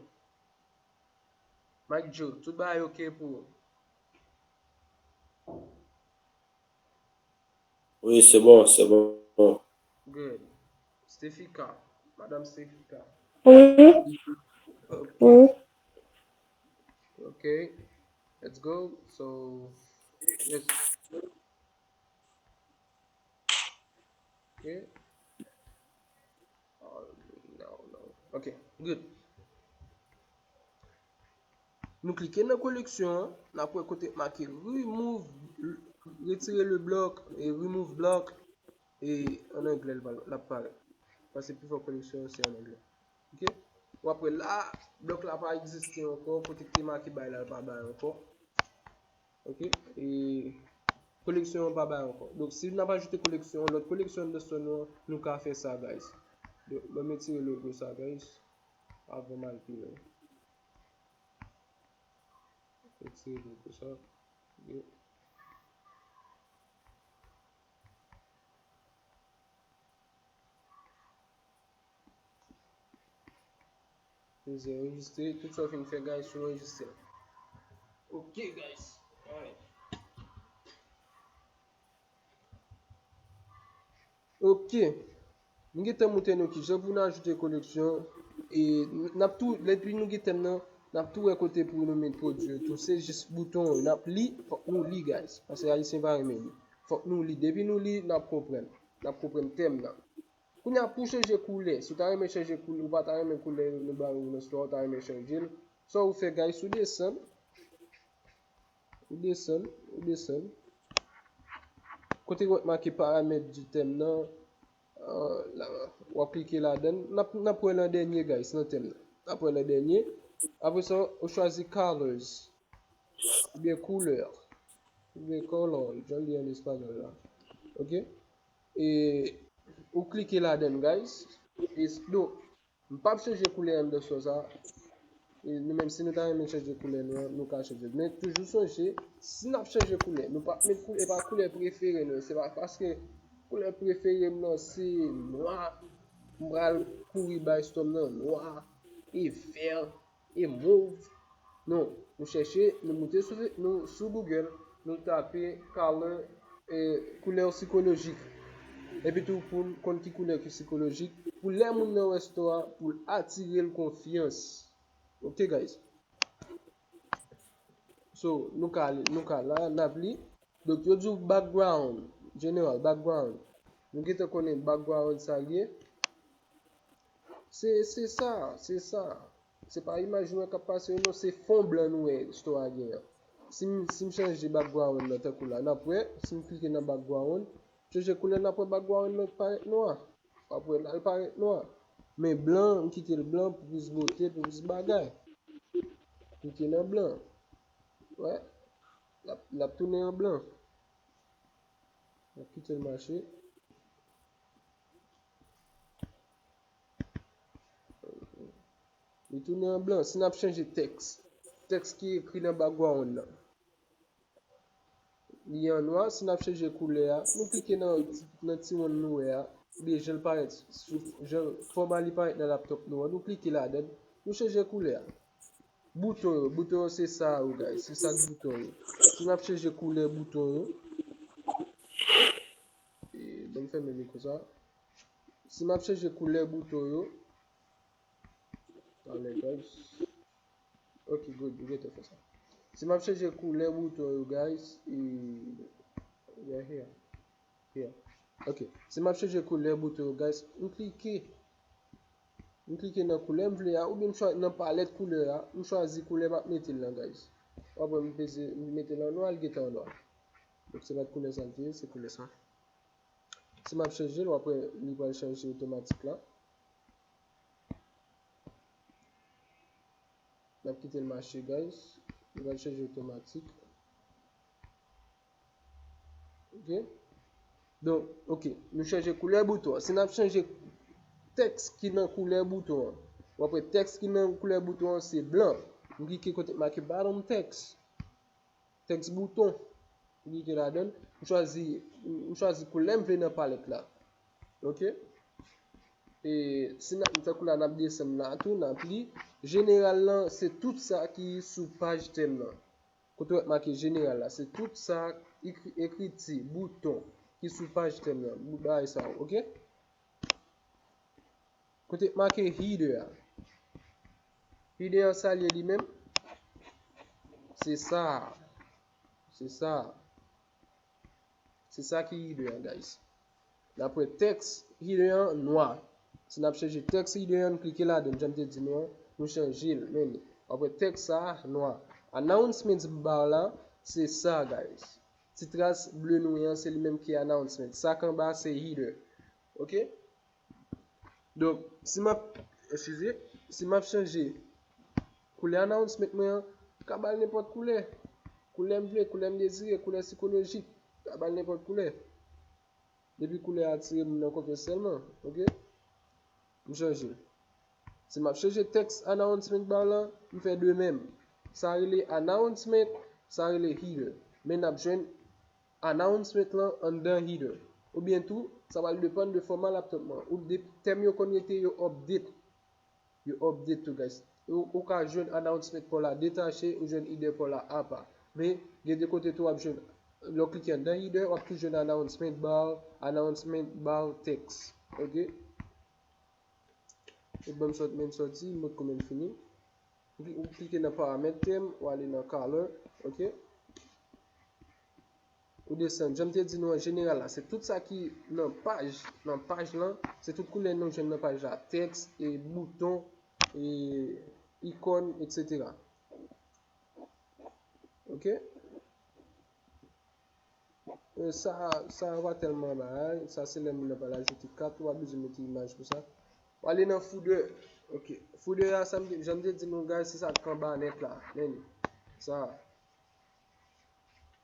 Mike Joe, tout bagay ok pou ou? Wi, se bon, se bon. Good. Stefika, Madam Stefika. Wi. Ok. Wi. Ok. Let's go. So, yes. Ok. Oh, no, no. Ok, good. Nou klike nan koleksyon an, n ap wè kote make remove, retire le bloc, e remove block, e an anglè l ap parèt. Paske pifò koleksyon an se an anglè. Ok? W ap wè la, blòk la pa egziste ankò, kote ki te make bay la, l pa bay ankò. Ok? E koleksyon an pa bay ankò. Donk, si n ap ajoute koleksyon, lòt koleksyon anndan store nou an, nou ka fè sa, guys. Donk, ban m retire logo sa, guys. Avan m al pi lwen. Retire logo sa. Ok. Peze anrejistre. Tout sa w fin fè, guys, sou anrejistre. Ok, guys. Alright. Ok. Nou gentan montre nou kijan pou nou ajoute koleksyon. E n ap tou, depi nou gen tèm nan, n ap tou wè kote pou nou met pwodui yo tou. Se jis bouton yo. N ap li, fòk nou li, guys. Paske Ayisyen pa renmen li. Fòk nou li. Depi nou li, n ap konprann. N ap konprann tèm nan. Kounye a, pou chanje koulè, si w ta renmen chanje koulè, ou pa ta renmen koulè yo nou ba ou nan store, ou ta renmen chanje l, sa w fè, guys, ou desann, ou desann, ou desann. Kote w wè make paramèt di tèm nan, euh, la, w ap klike ladan l. N ap, n ap wè l an dènye, guys, nan tèm nan. N ap wè l an dènye. Apre sa, ou chwazi colors, oubyen koulè, oubyen color, jan l ye an espanyòl la. Ok? E ou klike ladan l, guys. E s-, donk, m p ap chanje koulè anndan store sa. E nou menm, si nou ta renmen chanje koulè nou an, nou ka chanje. Men toujou sonje, si n ap chanje koulè, nou p ap met koulè, e pa koulè prefere nou. Se pa paske koulè prefere m nan se nwa, m pral kouri bay store m nan nwa e vè e move. Non, nou chèche, nou moute sou, nou, sou Google, nou tape color, e, koulè sikolojik. Epi tou, pou n konn ki koulè ki sikolojik, pou lè moun nan wè store a, pou l atire l konfyans. Ok, guys? So, nou ka, nou ka la, n ap li. Donk, yo di w background, general, background. Nou gentan konnen background sa l ye. Se, se sa, se sa. Se pa imaj nou wè k ap pase yo non, se fon blan nou wè store a gen an. Si m, si m chanje background nan tankou la, n ap wè, si m klike nan background, chanje koulè, n ap wè background nan parèt nwa. W ap wè l al parèt nwa. Men blan, m kite l blan pou plis bote, pou plis bagay. Klike nan blan. Wè. L ap, l ap tounen an blan. M ap kite l mache. Li tounen an blan. Si n ap chanje tèks, tèks ki ekri nan background nan, li an nwa. Si n ap chanje koulè a, nou klike nan, nan ti wonn nou wè a, oubyen jan l parèt, sou, jan fòma li parèt nan laptop nou an, nou klike ladan l, nou chanje koulè a. Bouton yo, bouton yo se sa yo, guys. Se sa k bouton yo. Si n ap chanje koulè bouton yo, e, ban m fèmen mikwo sa. Si m ap chanje koulè bouton yo, talè, guys. Ok, good, nou gentan fè sa. Si m ap chanje koulè bouton yo, guys, e, we are here. Yeah. Ok. Si m ap chanje koulè bouton yo, guys, m klike. M klike nan koulè m vle a, oubyen m chwa-, nan palèt koulè a, m chwazi koulè m ap mete l lan, guys. W ap wè m peze, m mete l an nwa, l gentan an nwa. Donk, se pa t koulè sa l te ye, se koulè sa. Si m ap chanje l, w ap wè li pral chanje otomatik la. N ap kite l mache, guys. Li pral chanje otomatik. Ok. Donk, ok. Nou chanje koulè bouton an. Si n ap chanje tèks ki nan koulè bouton an, w ap wè tèks ki nan koulè bouton an se blan. M klike kote make bottom text. Tèks bouton. M klike ladan l. M chwazi, m chwazi koulè m vle nan palèt la. Ok. E si n ap, tankou la, n ap desann la tou, n ap li. Jeneral lan, se tout sa ki sou paj tèm nan. Kote w wè make jeneral la, se tout sa, ekri-, ekriti, bouton ki sou paj tèm nan, bout bagay sa yo, ok? Kote make header a. Header an sa l ye li menm? Se sa. Se sa. Se sa ki header an, guys. N ap wè tèks header an nwa. Si n ap chanje tèks header an, nou klike ladan l, jan m te di nou an, nou chanje l, men li. W ap wè tèks sa a nwa. Announcements bar la, se sa, guys. Ti tras ble nwè an, se li menm ki announcement. Sa k anba, se header. Ok? Donk, si m ap, eskize, si m ap chanje koulè announcement mwen an, m ka ba l nenpòt koulè. Koulè m vle, koulè m dezire, koulè sikolojik. M ka ba l nenpòt koulè. Depi koulè a atire moun nan konfyans sèlman, ok? M chanje. Si m ap chanje tèks announcement bar lan, m fè de menm. Sa rele announcement, sa rele header. Men n ap jwenn announcement lan anndan header. Oubyen tou, sa pral depann de fòma laptop mwen. Ou de tèm yo konn rete yo update. Yo update tou, guys. Ou, ou ka jwenn announcement pa w la detache, ou jwenn header pa w la apa. Men, gen de kote tou w ap jwenn, lè w klike anndan header, w ap tou jwenn announcement bar, announcement bar text. Ok? Ou ban m sòt, men sòti, m potko menm fini. Ou kli- ou klike nan paramèt tèm, ou ale nan color, ok? Ou desann. Jan m te di nou an jeneral la, se tout sa ki nan paj, nan paj lan, se tout koulè nou jwenn nan paj la. Tèks, e bouton, e ikòn, etsetera. Ok? E sa, sa pa tèlman bagay. Sa se lè moun nan pral ajoute kat, ou pa bezwen mete imaj pou sa. Ou ale nan footer. Ok. Footer a, sa m te, jan m te di nou, guys, se sa k anba nèt la. Men li. Sa.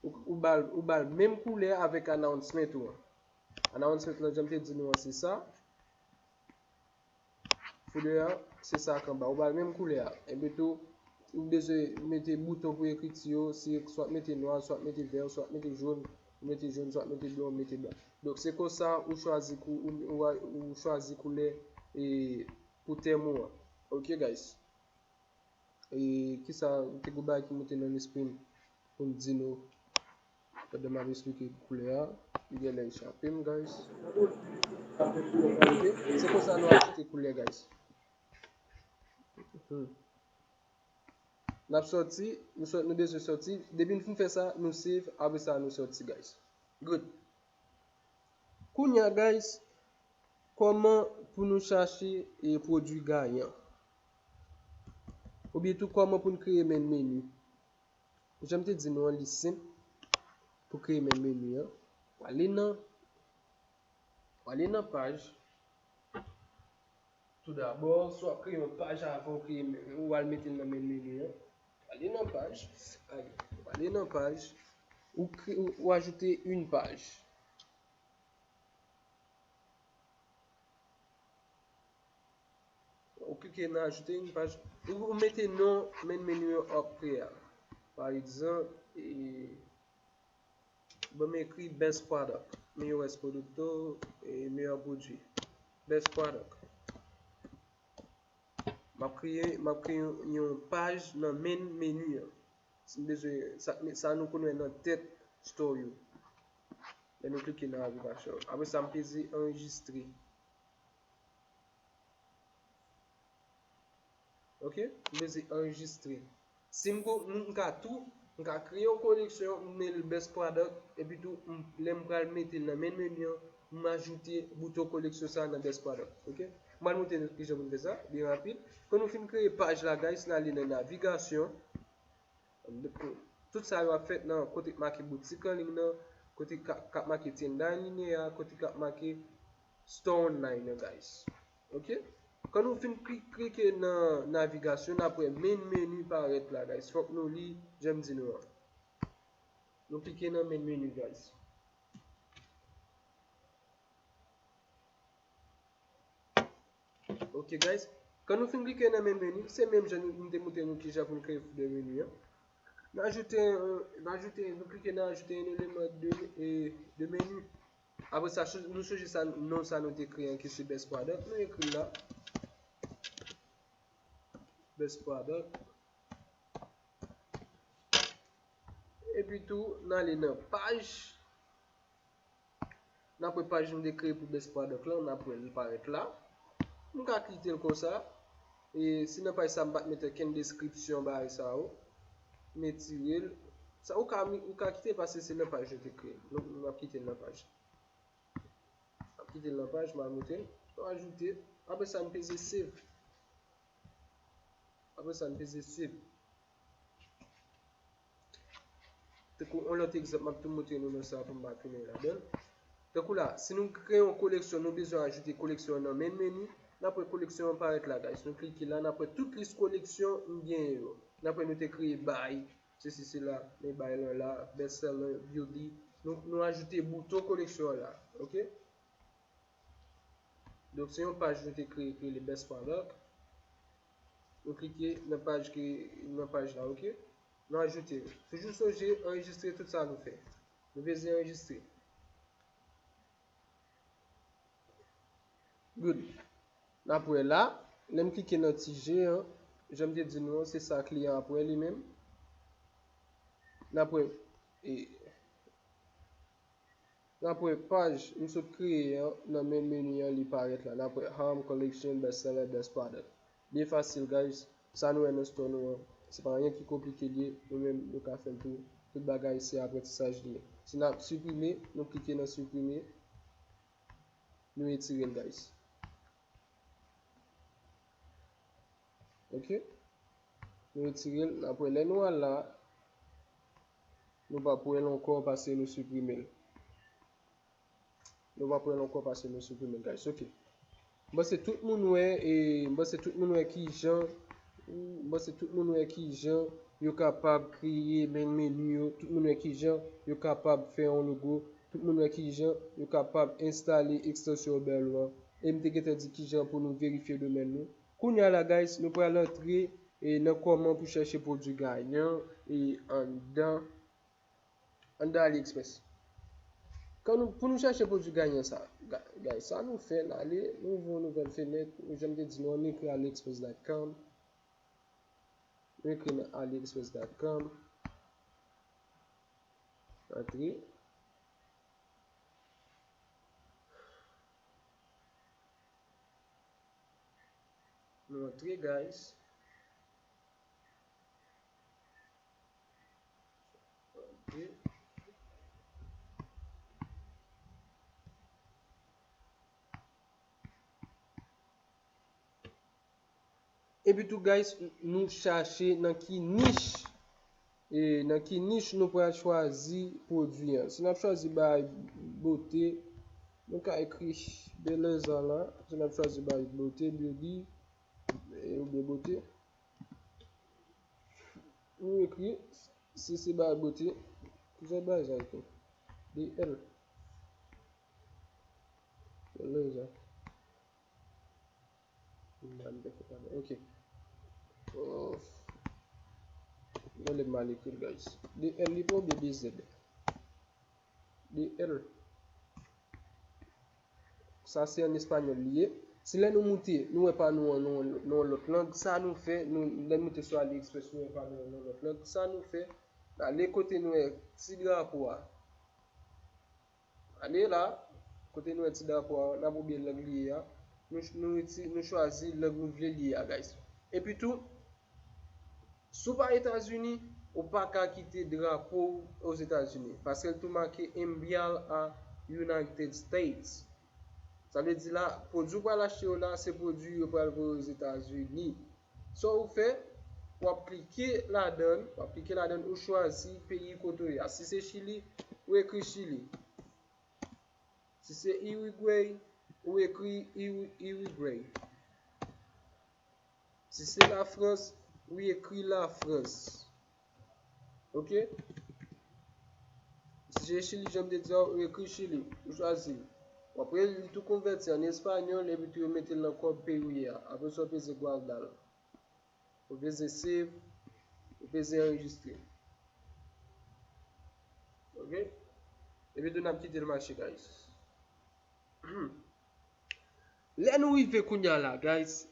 Ou, ou ba l, ou ba l menm koulè avèk announcement ou an. Announcement lan, jan m te di nou an, se sa. Footer a, se sa k anba. Ou ba l menm koulè a. Epi tou, ou bezwen mete bouton pou ekriti yo, se swa mete nwa, swa mete vè, swa mete jòn, ou mete jòn, swa mete blan, ou mete blan. Donk, se konsa ou chwazi kou, ou, ou, ou chwazi koulè e pou tèm ou an. Ok, guys? E kisa, ki gwo bagay ki moute nan lespri m pou m di nou pandan m ap esplike koulè a, li genlè echape m, guys. Ok, se konsa nou ajoute koulè, guys. Hmm. N ap sòti, nou sò-, nou bezwen sòti. Depi n fin fè sa, nou save, apre sa, nou sòti, guys. Good. Kounye a, guys, kòman pou nou chache e pwodui gayan? Oubyen tou, kòman pou n kreye main menu? Jan m te di nou an, li senp pou kreye main menu an. W ale nan, w ale nan paj. Toudabò, si w ap kreye yon paj avan w kreye, ou al mete l nan main menu an. W ale nan paj, ale, w ale nan paj, ou kre-, ou, ou ajoute yon paj. Ou klike nan ajoute yon paj. Ou, ou mete non main menu an apre a. Pa egzanp, e, ban m ekri best product. Meyores produkto, e, meyè pwodui. Best product. M ap kreye, m ap kreye yon, yon paj nan main menu an. Si m bezwen, sa, sa nou konn wè nan tèt store yo. Lè nou klike nan aplikasyon. Apre sa, m peze anrejistre. Ok? M peze anrejistre. Si m go, m, m ka tou, m ka kreye yon koleksyon, m rele l best product, epi tou, m, lè m pral mete l nan main menu an, m ajoute bouton koleksyon sa a nan best product. Ok? M pral montre nou kijan pou n fè sa, byen rapid. Kan nou fin kreye paj la, guys, n ale nan navigasyon. Tout sa yo ap fèt nan kote k make boutik an liy nan, kote k ap, k ap make tienda en línea, kote k ap make store online nan, guys. Ok? Kan nou fin kli-, klike nan navigasyon, n ap wè main menu parèt la, guys. Fòk nou li jan m di nou an. Nou klike nan main menu, guys. Ok, guys. Kan nou fin klike nan main menu, se menm jan nou, nou te montre nou kijan pou n kreye footer menu an. Nou ajoute, euh, nou ajoute, nou klike nan ajoute un élément de, e, de menu. Apre sa, nou sonje sa, non sa nou te kreye an ki se best product. Nou ekri l la. Best product. Epi tou, n ale nan paj. N ap wè paj nou te kreye pou best product lan, n ap wè l parèt la. M ka kite l konsa. E si nan paj sa m pa t mete okenn deskripsyon bagay sa yo, m retire l. Sa ou ka, ou ka kite l paske se nan paj nou te kreye l. Donk, m ap kite l nan paj. M ap kite l nan paj, m ap montre l. Nou ajoute. Apre sa, n peze save. Apre sa, n peze save. Tankou yon lòt egzanp, m ap tou montre nou nan sa pou m pa tounen ladan l. Tankou la, si nou kreye yon koleksyon, nou bezwen ajoute koleksyon an nan main menu, n ap wè koleksyon an parèt la, guys. Nou klike la, n ap wè tout lis koleksyon m genyen yo. N ap wè nou te kreye buy, sesi, sela, men buy lan la, best seller, beauty. Nou, nou ajoute bouton koleksyon an la, ok? Donk, se yon paj nou te kreye, ki rele Best Product. Nou klike nan paj ki, nan paj la, ok? Nou ajoute. Toujou sonje, anrejistre tout sa nou fè. Nou bezwen anrejistre. Good. N ap wè la, lè m klike nan ti je an, jan m te di nou an, se sa kliyan ap wè li menm. N ap wè, e, n ap wè paj m sot kreye an nan main menu an, li parèt la. N ap wè Home, Collection, Best Seller, Best Product. Byen fasil, guys. Sa nou wè nan store nou an, se pa anyen ki konplike li ye. Nou menm, nou ka fè l tou. Tout bagay, se aprantisaj li ye. Si n ap siprime, nou klike nan siprime. Nou retire l, guys. Ok? Nou retire l. N ap wè lè nou al la, nou p ap wè l ankò paske nou siprime l. Nou p ap wè l ankò paske nou siprime l, guys. Ok. M panse tout moun wè, e, m panse tout moun wè kijan, m panse tout moun wè kijan yo kapab kreye main menu yo, tout moun wè kijan yo kapab fè yon logo, tout moun wè kijan yo kapab enstale ekstansyon Uberlo an. E m te gentan di kijan pou nou verifye domèn nou. Kounye a la, guys, nou pral antre, e, nan kòman pou chèche pwodui gayan, e, anndan, anndan AliExpress. Kan nou, pou nou chèche pwodui gayan sa, ga-, guys, sa nou fè, n ale, nou ouvri yon nouvèl fenèt, jan m te di nou, nou ekri aliexpress dot com. Nou ekri nan aliexpress dot com. Antre. Nou antre, guys. Antre. Epi tou, guys, nou chache nan ki nich, e, nan ki nich nou pral chwazi pwodui an. Si n ap chwazi bay bote, nou ka ekri beleza la. Si n ap chwazi bay bote, beauty, e, oubyen bote. Nou ekri, si se bay bote, ki jan bay sa ekri? B L. Beleza. Nan, m te fè pa, ok. Oh. Gade m mal ekri l, guys. D L li pa oubyen D Z? D L. Sa se an espanyòl li ye. Si lè nou moute, nou wè pa nou an nan, nan yon lòt lang, sa nou fè, nou, lè nou moute sou AliExpress, nou wè pa nou an nan yon lòt lang, sa nou fè, n ale kote nou wè ti drapo a. Ale la, kote nou wè ti drapo a, n ap oubyen lang li ye a. Nou, nou reti-, nou chwazi lang nou vle li ye a, guys. Epi tou, si w pa Etazini, ou pa ka kite drapo w Ozetazini, paske l tou make Embrial a United States. Sa vle di la, pwodui w pral achte yo la, se pwodui yo pral voye Ozetazini. Sa w fè, w ap klike ladan l, w ap klike ladan l, ou chwazi peyi kote w ye a. Si se Chili, ou ekri Chili. Si se Uruguay, ou ekri Uru-, Uruguay. Si se Lafrans, ou ekri Lafrans. Ok? Si se Chili, jan m te di a, ou ekri Chili, ou chwazi. Apre, li tou konvèti an espanyòl, epi tou yo mete l nan kòb peyi w ye a. Apre sa, ou peze gwalda l. Ou peze save, ou peze anrejistre. Ok? Epi tou n ap kite l mache, guys. Lè nou rive kounye a la, guys,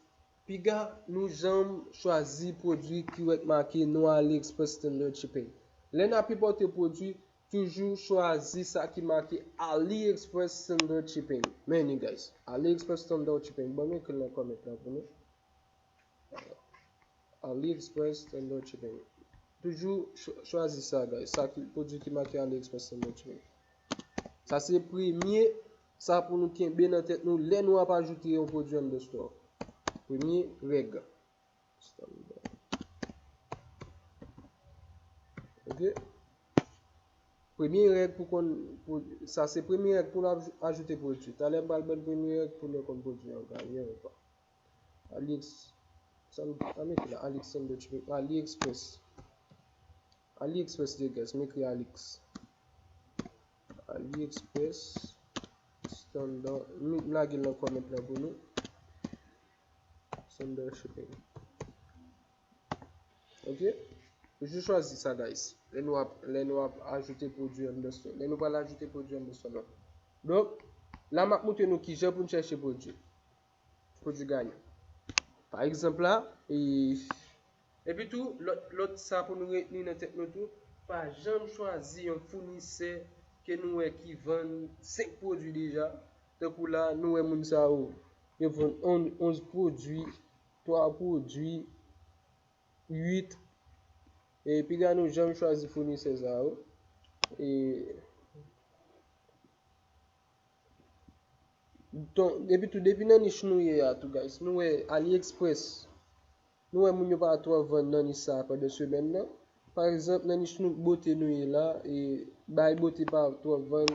piga nou janm chwazi pwodui ki wè k make non AliExpress Standard Shipping. Lè n ap enpòte pwodui, toujou chwazi sa ki make AliExpress Standard Shipping. Men li, guys, AliExpress Standard Shipping. Ban m ekri l nan kòmantè la pou nou. AliExpress Standard Shipping. Toujou ch-, chwazi sa, guys. Sa ki, pwodui ki make AliExpress Standard Shipping. Sa se premye, sa pou nou kenbe nan tèt nou lè nou ap ajoute yon pwodui anndan store. Premye règ. Standard. Ok? Premye règ pou konn, pou, sa se premye règ pou n ap ajoute pwodui. Talè m pral ban n premye règ pou nou konn pwodui an ganyan ou pa. Alix, sa m, sa m ekri la, Alexander Chimay, AliExpress. AliExpress de guys, m ekri Alix. AliExpress standard, m, m lage l nan comment la pou nou. Standard shipping. Ok? Toujou chwazi sa, guys. Lè nou ap, lè nou ap ajoute pwodui anndan store. Lè nou pral ajoute pwodui anndan store nou. Donk, la m ap montre nou kijan pou n chèche pwodui. Pwodui ganyan. Pa egzanp la, e, epi tou, lòt, lòt sa pou nou retni nan tèt nou tou, pa janm chwazi yon founisè ke nou wè ki vann senk pwodui deja. Tankou la, nou wè moun sa yo, yo vann on-, onz pwodui, twa pwodui, uit. E piga nou janm chwazi founisè sa yo. E, ton, epi tou, depi nan nich nou ye a tou, guys, nou wè AliExpress. Nou wè moun yo pa twò vann nan nich sa a pandan semèn nan. Pa egzanp, nan nich nou, bote nou ye la, e bay bote pa twò vann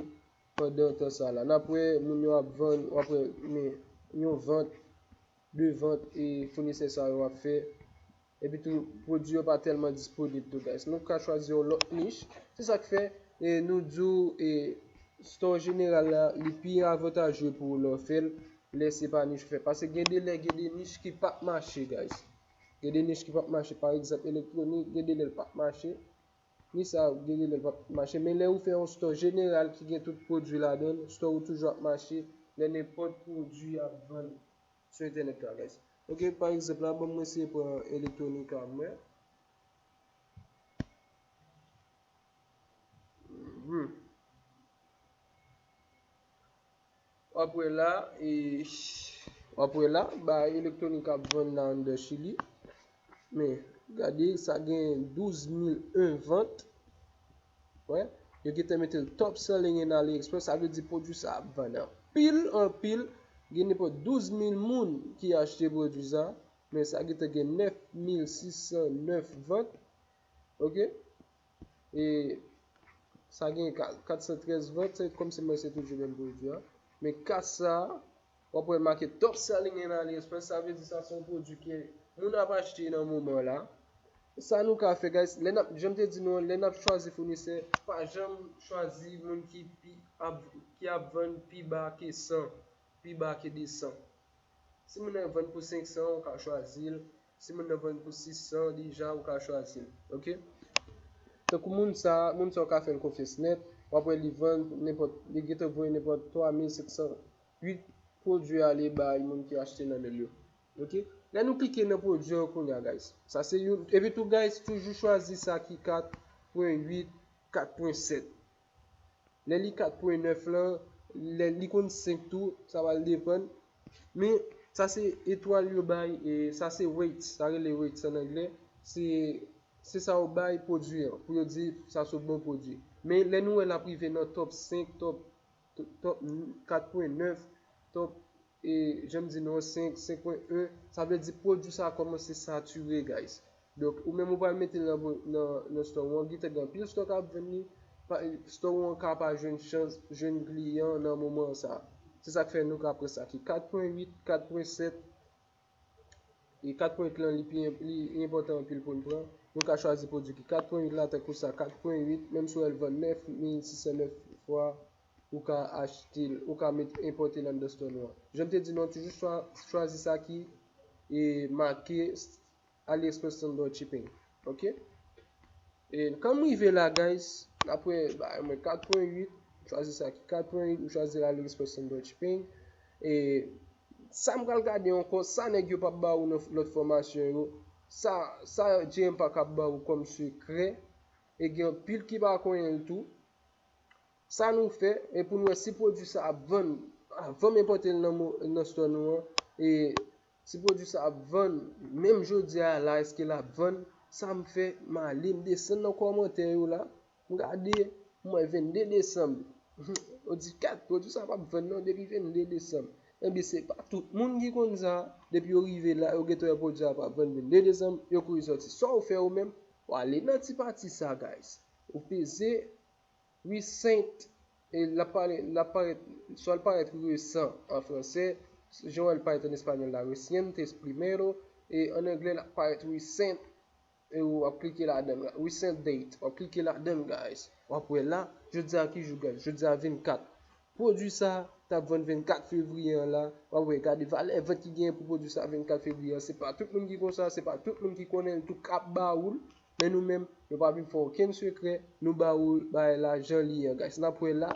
pandan tan sa la. N ap wè moun yo ap vann, w ap wè, men, yon vant, de vant, e founisè sa yo ap fè. Epi tou, pwodui yo pa tèlman disponib tou, guys. Nou ka chwazi yon lòt nich. Se sa k fè, e, nou di w, e, store jeneral la, li pi avantaje pou ou lè w fè l, lè se pa nich ou fè. Paske gen de lè, gen de nich ki p ap mache, guys. Gen de nich ki p ap mache. Pa egzanp, elektwonik, gen de lè l p ap mache. Ni sa, gen de lè l p ap mache. Men lè ou fè yon store jeneral ki gen tout pwodui ladan l, store ou toujou ap mache. Lè nenpòt pwodui ap vann sou entènèt la, guys. Ok, pa egzanp la, ban mwen eseye pran elektwonik a mwen. Mhm. W ap wè la, e, w ap wè la, bagay elektwonik ap vann la anndan Chili. Men, gade, sa gen douz mil en vant. Wè, yo gentan mete l top selling in AliExpress, sa vle di pwodui sa ap vann anpil, anpil. Gen nenpòt douz mil moun ki achte pwodui sa, men sa gentan gen nèf mil sis san nèf vant. Ok? E sa gen ka-, kat san trèz vant, se kòmsi mwen se toujou menm pwodui a. Men kat sa, w ap wè make top selling in AliExpress, sa vle di sa se yon pwodui ke moun ap achte nan moman la. Sa nou ka fè, guys, lè n ap, jan m te di nou an, lè n ap chwazi founisè, pa janm chwazi moun ki pi ap, ki ap vann pi ba ke san, pi ba ke de san. Si moun nan vann pou senk san, ou ka chwazi l. Si moun nan vann pou sis san deja, ou ka chwazi l. Ok? Tankou moun sa, moun sa ou ka fè l konfyans nèt, w ap wè li vann nenpòt, li gentan voye nenpòt twa mil senk san uit pwodui ale bay moun ki achte nan men l yo. Ok? Lè nou klike nan pwodui an kounye a, guys. Sa se youn. Epi tou, guys, toujou chwazi sa ki kat pwen uit, kat pwen sèt. Lè li kat pwen nèf lan, lè li konn senk tou, sa pral depann. Men, sa se etwal yo bay, e sa se rates, sa rele rates an anglè. Se, se sa yo bay pwodui an, pou yo di sa se yon bon pwodui. Men lè nou wè l ap rive nan top senk, top, top kat pwen nèf, top e jan m di nou an, senk, senk pwen en, sa vle di pwodui sa a kòmanse satire, guys. Donk, ou menm ou pral mete l nan, nan, nan store ou an, gentan gen anpil store k ap vann li, pa, store ou an ka pa jwenn chans, jwenn kliyan nan moman sa a. Se sa k fè nou ka pran sa ki kat pwen uit, kat pwen sèt, e kat pwen uit lan li pi enp-, li enpòtan anpil pou n pran. Nou ka chwazi pwodui ki kat pwen uit la, tankou sa, kat pwen uit, menm si w wè l vann nèf mil sis san nèf fwa, ou ka achte l, ou ka met, enpòte l anndan store nou an. Jan m te di nou an, toujou chwa-, chwazi sa ki, e, make AliExpress Standard Shipping. Ok? E, kan m rive la, guys, apre, ba, mwen kat pwen uit, chwazi sa ki kat pwen uit, ou chwazi AliExpress Standard Shipping. E, sa m pral gade ankò, sa nèg yo p ap ba ou nan lòt fòmasyon yo, sa, sa J M Park ap ba ou kòm sekrè, e gen anpil ki pa konnen l tou. Sa nou fè, e pou n wè si pwodui sa ap vann, avan m enpòte l nan mo-, nan store nou an, e si pwodui sa ap vann, menm jodi a la, èske l ap vann, sa m fè, m ale, m desann nan kòmantè yo la, m gade, m wè vennde desanm. Yo di, "Kat, pwodui sa p ap vann non, depi vennde desanm." Ebyen, se pa tout moun ki konn sa, depi yo rive la, yo gentan wè pwodui a p ap vann vennde desanm, yo kouri sòti. Sa w fè ou menm, w ale nan ti pati sa, guys. Ou peze Recent, e l ap pale, l ap parèt, swa l parèt resan an fransè, jan w wè l parèt an espanyòl la, recientes primero, e an anglè l ap parèt recent, e w ap klike ladan l, recent date, w ap klike ladan l, guys. W ap wè la, jodi a ki jou, guys? Jodi a vennkat. Pwodui sa t ap vann vennkat fevriye an la. W ap wè, gade valè vant ki genyen pou pwodui sa vennkat fevriye an. Se pa tout moun ki konsa, se pa tout moun ki konnen l tou k ap ba ou l. Men nou menm, nou pa vin fè okenn sekrè, nou ba ou bagay la jan li ye an, guys. N ap wè la,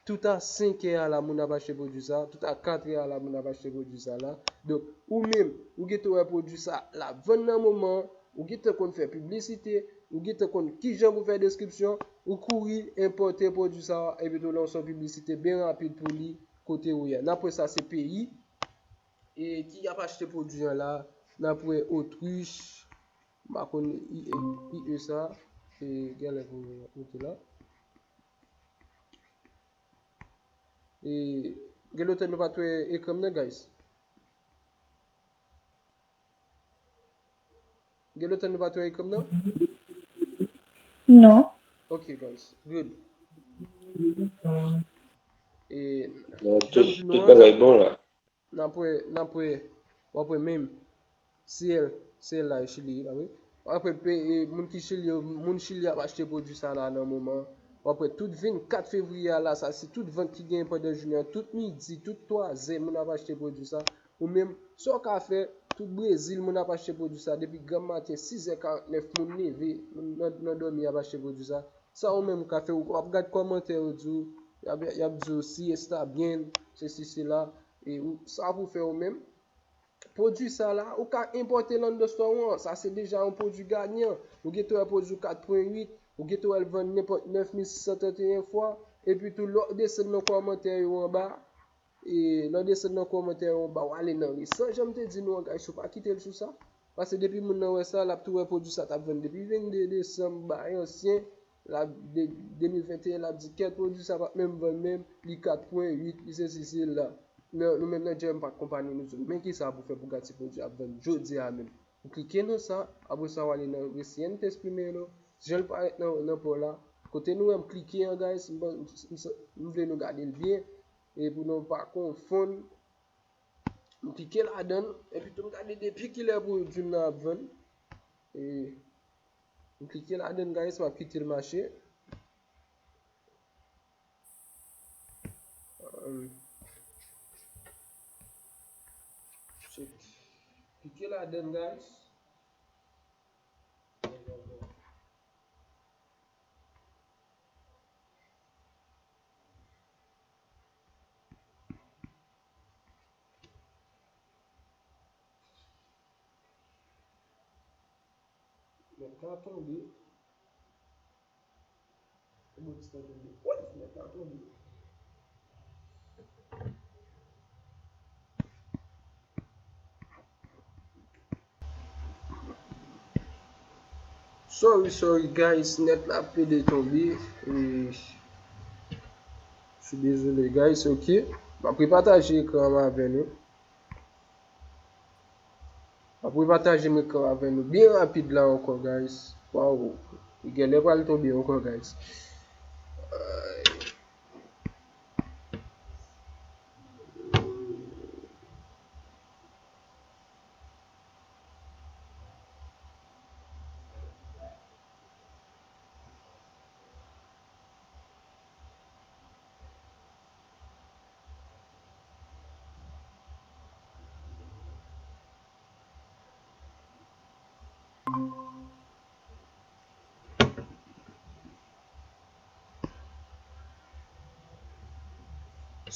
tout a senk è a la, moun ap achte pwodui sa, tout a kat è a la, moun ap achte pwodui sa la. Donk, ou menm, ou gentan wè pwodui sa, l ap vann nan moman an, ou gentan konn fè piblisite, ou gentan konn kijan pou fè deskripsyon, ou kouri enpòte pwodui sa, epi tou lè w fè yon piblisite byen rapid pou li, kote ou ye. N ap wè sa se peyi, e ki ap achte pwodui an la, n ap wè Otrich, m pa konn I E, I E sa, e genlè pou mete la. E gen lontan nou pa t wè ekran m nan, guys. Gen lontan nou pa t wè ekran m nan? Non. Ok, guys. Good. E Bon, tout, tout bagay bon la. N ap wè, n ap wè, w ap wè menm. Syèl, syèl la e Chili, pa vre? W ap wè pe, e, moun ki Chili yo, moun Chili ap achte pwodui sa la nan moman. W ap wè tout vennkat fevriye a la, sa se tout vant ki genyen pandan jounen an, tout midi, tout twazè, moun ap achte pwodui sa. Ou menm, sa w ka fè, tout Brezil, moun ap achte pwodui sa depi granm maten, sis è karantnèf, moun leve, moun nan, nan dòmi ap achte pwodui sa. Sa ou menm ou ka fè, ou ap gad kòmantè yo di w, y ap, y ap di w si está bien, sesi, sela, e ou, sa pou fè ou menm. Pwodui sa la, ou ka enpòte l anndan store ou an, sa se deja yon pwodui ganyan. Ou gentan wè pwodui kat pwen uit, ou gentan wè l vann nenpòt nèf mil sis san trannteyen fwa, epi tou lè w desann nan kòmantè yo anba, e lè w desann nan kòmantè yo anba, w ale nan resan, jan m te di nou an, guys, ou pa kite l sou sa. Paske depi moun nan wè sa, l ap tou wè pwodui sa t ap vann depi vennde desanm, bay ansyen, l ap, de, de mil venteyen, l ap di kèt pwodui sa p ap menm vann menm, li kat pwen uit, li sesi, sela. Men nou menm nan Jump ak konpayi nou di w, men kisa pou fè pou gad si pwodui ap vann jodi a menm. Ou klike nan sa, apre sa w ale nan Recientes Primero, jan l parèt nan, nan pa w la. Kote nou wè m klike an, guys, m, m, m, m vle nou gade l byen, e pou nou pa konfonn. M klike ladan l, epi tou m gade depi kilè pwodui m nan ap vann. E, m klike ladan l, guys, m ap kite l mache. Um, check. Klike ladan l, guys. Nèt la tonbe. Kòman ti tan tonbe? Woy, nèt la tonbe. Sorry, sorry, guys, nèt la pede tonbe. E, je suis désolé, guys, ok. M ap repataje ekran an avè nou. M ap repataje m ekran avè nou byen rapid la ankò, guys. Waw, li genlè pral tonbe ankò, guys.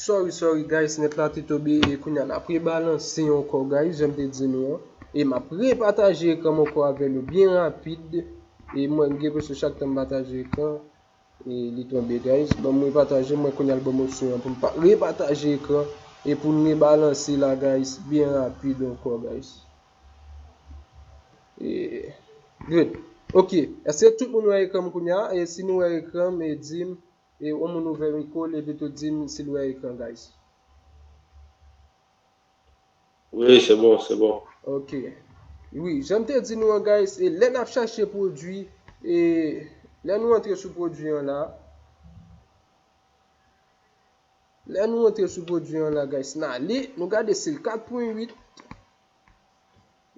Sorry, sorry, guys, nèt la te tonbe e kounye a n ap rebalanse ankò, guys, jan m te di nou an. E m ap repataje ekran m ankò avè nou byen rapid. E mwen, m gen enpresyon chak tan m pataje ekran, e li tonbe, guys. Ban m repataje, mwen kounye a l ban m opsyon an pou m pa repataje ekran e pou n rebalanse la, guys, byen rapid ankò, guys. E, good. Ok. Èske tout moun wè ekran m kounye a? E si nou wè ekran m, e di m, e yon moun ouvè mikwo l epi tou di m si l wè ekran, guys. Wi, se bon, se bon. Ok. Wi, jan m te di nou an, guys, e lè n ap chache pwodui, e lè nou antre sou pwodui an la, Lè nou antre sou pwodui an la, guys, n ale, nou gade si l kat pwen uit,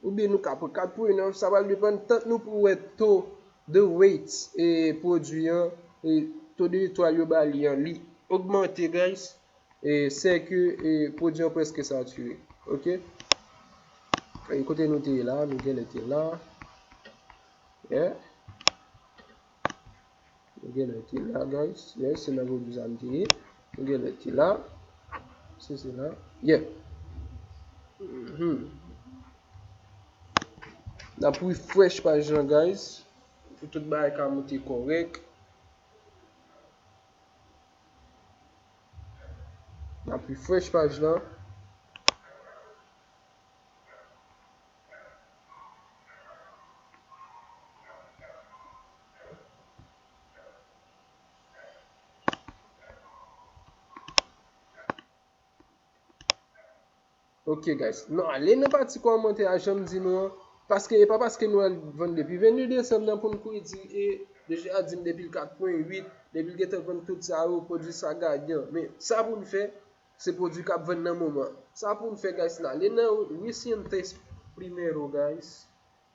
oubyen nou ka pran kat pwen nèf, sa pral depann tant nou pou wè to de rate e pwodui an, e to de etwal yo ba li an, li ogmante, guys, e se ke e pwodui an prèske satire. Ok? E kote nou te ye la, nou genlè te la. Yeah. Nou genlè te la, guys. Yes, se nan pwodui sa m te ye. Nou genlè te la. Se, se la. Yeah. Mhm. N ap refresh paj lan, guys. Pou tout bagay ka moute kòrèk. N ap refresh paj lan. Ok, guys. Nou ale nan pati kòmantè a, jan m di nou an. Paske, e pa paske nou al vann depi vennde desanm nan pou n kouri di, e, deja di m depi l kat pwen uit, depi l gentan vann tout sa yo, pwodui sa ganyan. Men, sa pou n fè, se pwodui k ap vann nan moman. Sa pou n fè, guys, n ale nan Recientes Primeros, guys.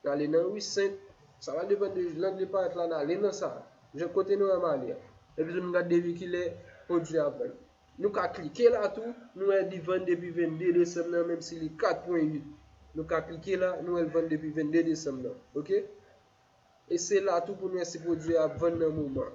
N ale nan Recent. Sa va depann de lang li parèt la, n ale nan sa. Jan kote nou wè m ale a. Epi tou nou gade depi kilè pwodui a vann. Nou ka klike la tou, nou wè li vann depi vennde desanm nan, menm si li kat pwen uit. Nou ka klike la, nou wè l vann depi vennde desanm nan. Ok? E se la tou pou nou wè si pwodui a ap vann nan moman.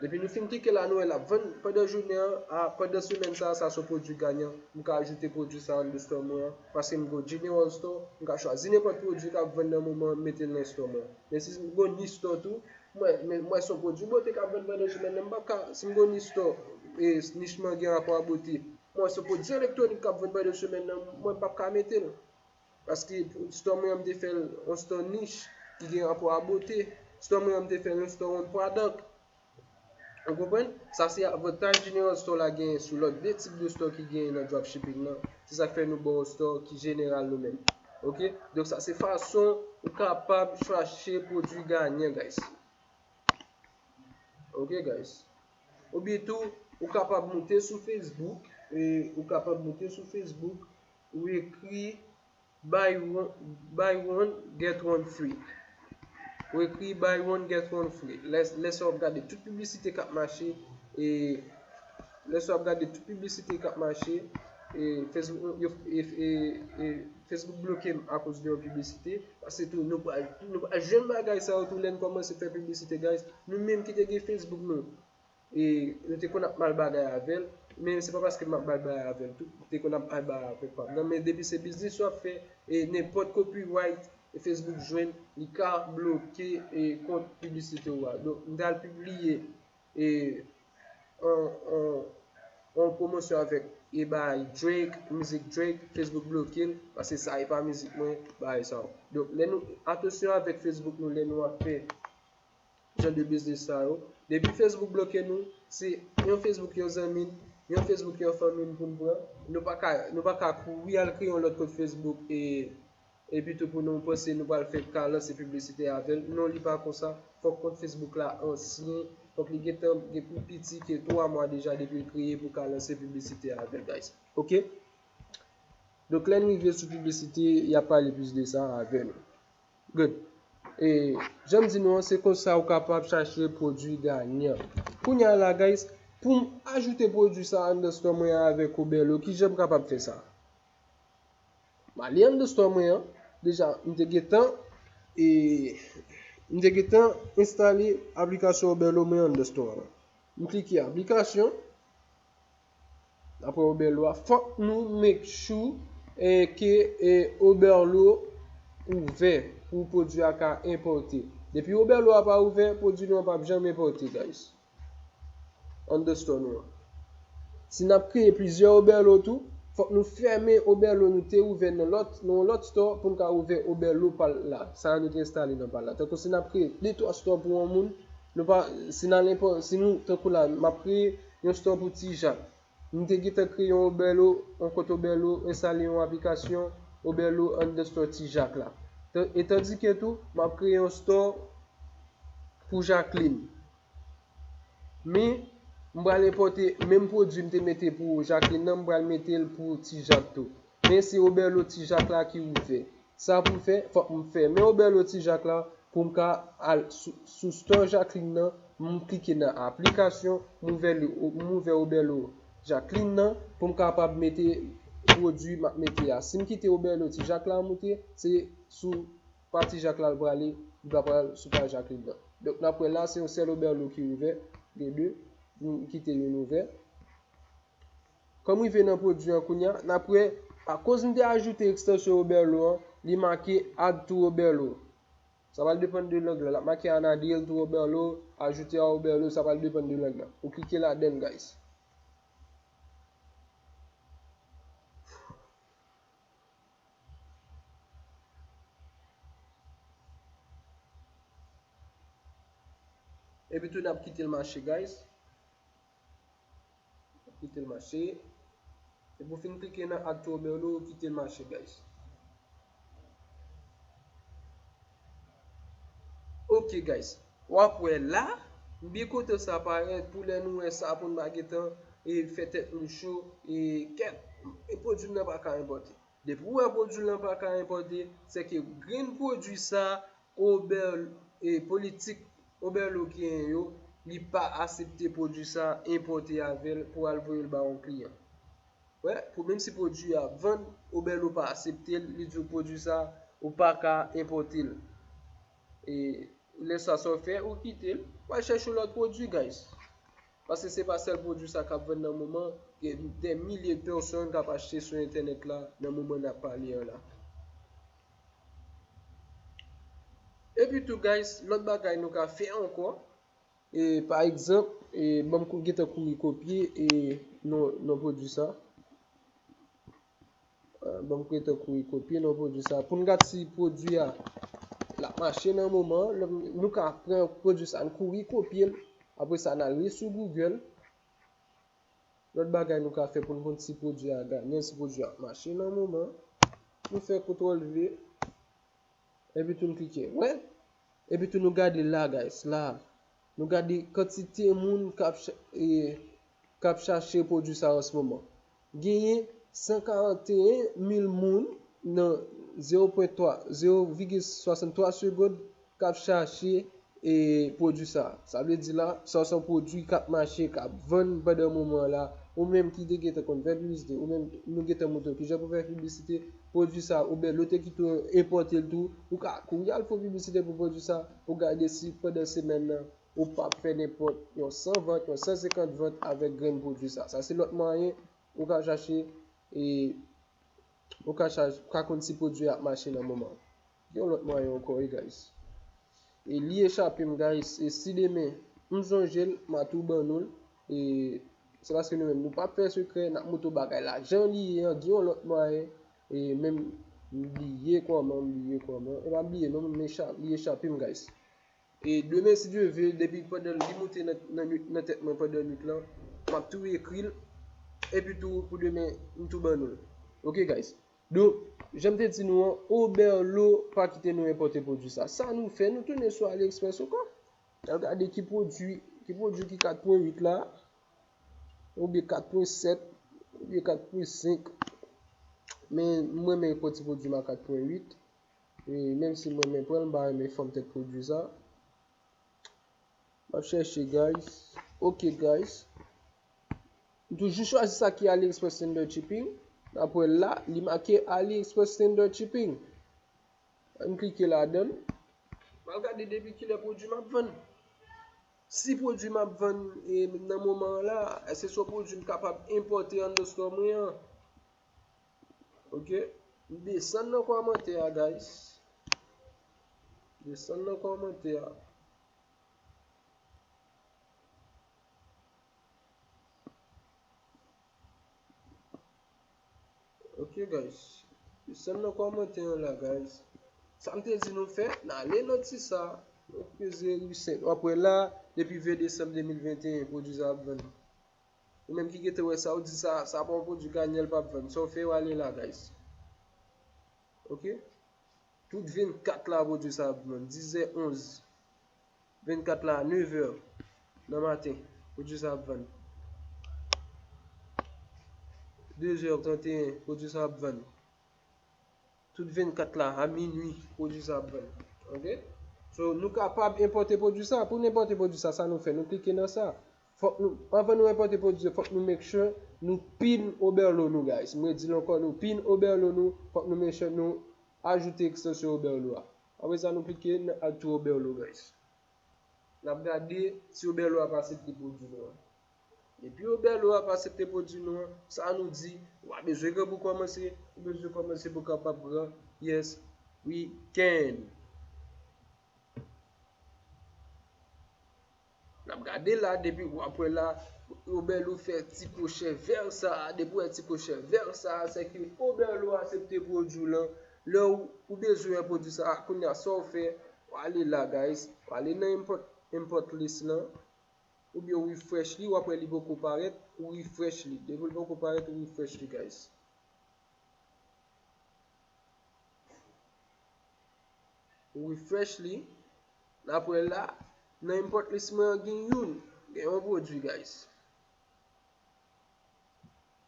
Depi nou fin klike la, nou wè l ap vann pandan jounen an, a, pandan semèn sa a, sa se yon pwodui ganyan. M ka ajoute pwodui sa a anndan store mwen an, paske m gen yon general store, m ka chwazi nenpòt pwodui k ap vann nan moman an, m mete l nan store mwen an. Men si m gen yon niche store tou, mwen, men mwen se yon pwodui bote k ap vann pandan semèn nan, m p ap ka, si m gen yon niche store, e niche mwen gen rapò a bote, mwen se yon pwodui elektwonik k ap vann pandan semèn nan, mwen p ap ka mete l. Paske pou store mwen an, m te fè l yon store niche ki gen rapò a bote. Store mwen an, m te fè l yon store on product. Ou konprann? Sa se avantaj general store la genyen sou lòt de tip de store ki genyen nan dropshipping nan. Se sa k fè nou ba w store ki jeneral nou menm. Ok? Donk sa se fason ou kapab chache pwodui ganyan, guys. Ok, guys. Oubyen tou, ou kapab moute sou Facebook, e ou kapab moute sou Facebook, ou ekri buy one, buy one, get one free. Ou ekri buy one, get one free. Lè, lè sa w ap gade tout piblisite k ap mache, e lè sa w ap gade tout piblisite k ap mache, e Facebook, yo, e, e, e Facebook bloke m akoz de yon piblisite. Paske tou, nou pral, nou pral jwenn bagay sa yo tou lè n kòmanse fè piblisite, guys. Nou menm ki te gen Facebook nou, e nou te konn ap mal bagay avè l, men se pa paske m ap mal bagay avè l tou, m te konn ap mal bagay avèk pa m nan, men depi se biznis w ap fè, e nenpòt copyright e Facebook jwenn, li ka bloke e kont piblisite w a. Donk, m t al pibliye e on, on, on pwomosyon avèk e bay Drake, mizik Drake, Facebook bloke l, paske sa e pa mizik mwen, bagay sa yo. Donk, lè nou, atansyon avèk Facebook nou, lè nou ap fè jan de biznis sa yo. Depi Facebook bloke nou, se yon Facebook yon zanmi n, yon Facebook yon fanmi n pou n pran. Nou pa ka, nou pa ka kouri al kreye yon lòt kont Facebook e, epi tou pou nou panse nou pral fè ka lanse piblisite avè l. Non, li pa konsa. Fòk kont Facebook la ansyen, fòk li gentan gen pi piti ke twa mwa deja depi l kreye pou ka lanse piblisite avè l, guys. Ok? Donk, lè n rive sou piblisite, y ap pale plis de sa avè nou. Good. E, jan m di nou an, se konsa ou kapab chache pwodui ganyan. Kounye a la, guys, pou m ajoute pwodui sa anndan store mwen an avèk Oberlo, kijan m kapab fè sa? M ale anndan store mwen an. Deja, m te gentan, e, m te gentan enstale aplikasyon Oberlo mwen anndan store an. M klike aplikasyon. Apre Oberlo a, fòk nou make sure, e, ke, e, Oberlo ouvè pou pwodui a ka enpòte. Depi Oberlo a pa ouvè, pwodui nou an p ap janm enpòte, guys. Anndan store nou an. Si n ap kreye plizyè Oberlo tou, fòk nou fèmen Oberlo nou te ouvè nan lòt, nan yon lòt store pou n ka ouvè Oberlo pa l la. Sa a nou te enstale nan pa l la. Tankou si n ap kreye de twa store pou yon moun, nou pa, si n al enpò-, si nou, tankou la, m ap kreye yon store pou Ti Jak. M te gentan kreye yon Oberlo, yon kont Oberlo, enstale yon aplikasyon Oberlo anndan store Ti Jak la. Tan-, e tandike tou, m ap kreye yon store pou Jacqueline. Men, M pral enpòte menm pwodui m te mete pou Jacqueline nan, m pral mete l pou Ti Jak tou. Men se Oberlo Ti Jak la ki ouvè. Sa pou m fè, fòk m fèmen Oberlo Ti Jak la pou m ka al sou, sou store Jacqueline nan, m klike nan aplikasyon, m ouvè li, m ouvè Oberlo Jacqueline nan pou m kapab mete pwodui m ap mete a. Si m kite Oberlo Ti Jak la moute, se sou pa Ti Jak la l prale, li pa pral sou pa Jacqueline nan. Donk, n ap wè la, se yon sèl Oberlo ki ouvè, gen de, m kite youn ouvè. Kan m rive nan pwodui an kounye a, n ap wè, akoz m te ajoute ekstansyon Oberlo an, li make Add to Oberlo. Sa pral depann de lang lan. L ap make An add to Oberlo, ajoute a Oberlo, sa pral depann de lang lan. Ou klike ladan l, guys. Epi tou n ap kite l mache, guys. Kite l mache. Epi w fin klike nan Add to Oberlo, kite l mache, guys. Ok, guys. W ap wè la, m byen kontan sa parèt, pou lè nou wè sa pou n pa gentan e fè tèt nou cho, e kèt, e pwodui m nan pa ka enpòte. Depi w wè pwodui lan pa ka enpòte, se ke grenn pwodui sa, Ober, e politik Oberlo genyen yo, li pa aksepte pwodui sa enpòte avè l pou al voye l ba yon kliyan. Wè, pou menm si pwodui a ap vann, Oberlo pa aksepte l, li di w pwodui sa, ou pa ka enpòte l. E lè sa sa w fè, ou kite l, w al chèche yon lòt pwodui, guys. Paske se pa sèl pwodui sa k ap vann nan moman, gen dè milye de pèsòn k ap achte sou entènèt la nan moman n ap pale an la. Epi tou, guys, lòt bagay nou ka fè ankò, e, pa egzanp, e, ban m kou-, gentan kouri kopye, e, non, non pwodui sa. Ah, ban m gentan kouri kopye non pwodui sa. Pou n gad si pwodui a l ap mache nan moman an. Lè nou ka pran pwodui sa, n kouri kopye l. Apre sa, n al li sou Google. Lòt bagay nou ka fè pou n konn si pwodui a ganyan, si pwodui a ap mache nan moman an. Nou fè kontwòl V. Epi tou n klike. Wè? Epi tou nou gade la, guys, la. Nou gade kantite moun k ap cha-, e, k ap chache pwodui sa an se moman. Genyen san karanteyen mil moun nan zewo pwen twa, zewo vigil swasanntwa segonn k ap chache e pwodui sa. Sa vle di la, sa se yon pwodui k ap mache, k ap vann pandan moman an la. Ou menm ki te gentan konn fè piblisite, ou menm nou gentan montre w kijan pou fè piblisite, pwodui sa, oubyen lè w te kite w enpòte l tou, ou ka kouri al fè piblisite pou pwodui sa, pou gade si pandan semèn nan, ou p ap fè nenpòt yon san vant, yon san senkant vant avèk grenn pwodui sa. Sa se lòt mwayen ou ka chache e Ou ka chaj-, ka konn si pwodui a ap mache nan moman an. Gen yon lòt mwayen ankò, wi, guys. E li echape m, guys. E si demen m sonje l, m a tou ban nou l. E se paske nou menm, nou p ap fè sekrè, n ap montre w bagay la jan li ye an. Gen yon lòt mwayen, e menm m bliye kòman, m bliye kòman. E pa bliye non, men echa-, li echape m, guys. E demen, si Dye vle, depi pandan li moute nan, nan nwit, nan tèt mwen pandan nwit lan, m ap tou ekri l. Epi tou, pou demen, m tou ban nou l. Ok, guys. Donk, jan m te di nou an, Oberlo pa kite nou enpòte pwodui sa. Sa nou fè, nou tounen sou AliExpress ankò. N al gade ki pwodui, ki pwodui ki kat pwen uit la, oubyen kat pwen sèt, oubyen kat pwen senk. Men, mwen, men enpòte pwodui m a kat pwen uit. E menm si mwen menm pran l, m pa renmen fòm tèt pwodui sa. M ap chèche, guys. Ok, guys. M toujou chwazi sa ki AliExpress Standard Shipping. N ap wè la, li make AliExpress Standard Shipping. Ann klike ladan l. M al gade depi kilè pwodui m ap vann. Si pwodui m ap vann, e, nan moman an la, èske se yon pwodui m kapab enpòte anndan store mwen an? Ok. M desann nan kòmantè a, guys. Desann nan kòmantè a. Ok, guys. Desann nan kòmantè an la, guys. Sa m te di nou fè, n ale nan ti sa. Nou peze resend. W ap wè la, depi ven desanm de mil venteyen, pwodui sa ap vann. Ou menm ki gentan wè sa, ou di sa, sa pa yon pwodui ganyan, l p ap vann. Sa w fè, w ale la, guys. Ok? Tout vennkat la, pwodui sa ap vann. Dizè onz. Vennkat la, nevè nan maten, pwodui sa ap vann. de zè trannteyen, pwodui sa ap vann. Tout vennkat la, a minui, pwodui sa ap vann. Ok? So, nou kapab enpòte pwodui sa. Pou n enpòte pwodui sa, sa nou fè? Nou klike nan sa. Fòk nou, anvan nou enpòte pwodui, fòk nou make sure nou pin Oberlo nou, guys. Mwen di l ankò, nou pin Oberlo nou, fòk nou make sure nou ajoute ekstansyon Oberlo a. Apre sa, nou klike nan Add to Oberlo, guys. N ap gade si Oberlo ap aksepte pwodui nou an. Depi Oberlo ap aksepte pwodui nou an, sa nou di, w a bezwen gran pou kòmanse, ou bezwen kòmanse pou kapab gran. Yes, we can. N ap gade la, depi w ap wè la, Oberlo fè ti kwochè vè sa a. Depi w wè ti kwochè vè sa a, se ke Oberlo aksepte pwodui w lan. Lè w, ou bezwen pwodui sa a, kounye a, sa w fè, w ale la, guys. W ale nan import, import list lan. Oubyen w refresh li, w ap wè li poko parèt, ou refresh li. Depi l poko parèt, ou refresh li, guys. Ou refresh li. N ap wè la, nan import list mwen an gen youn. Gen yon pwodui, guys.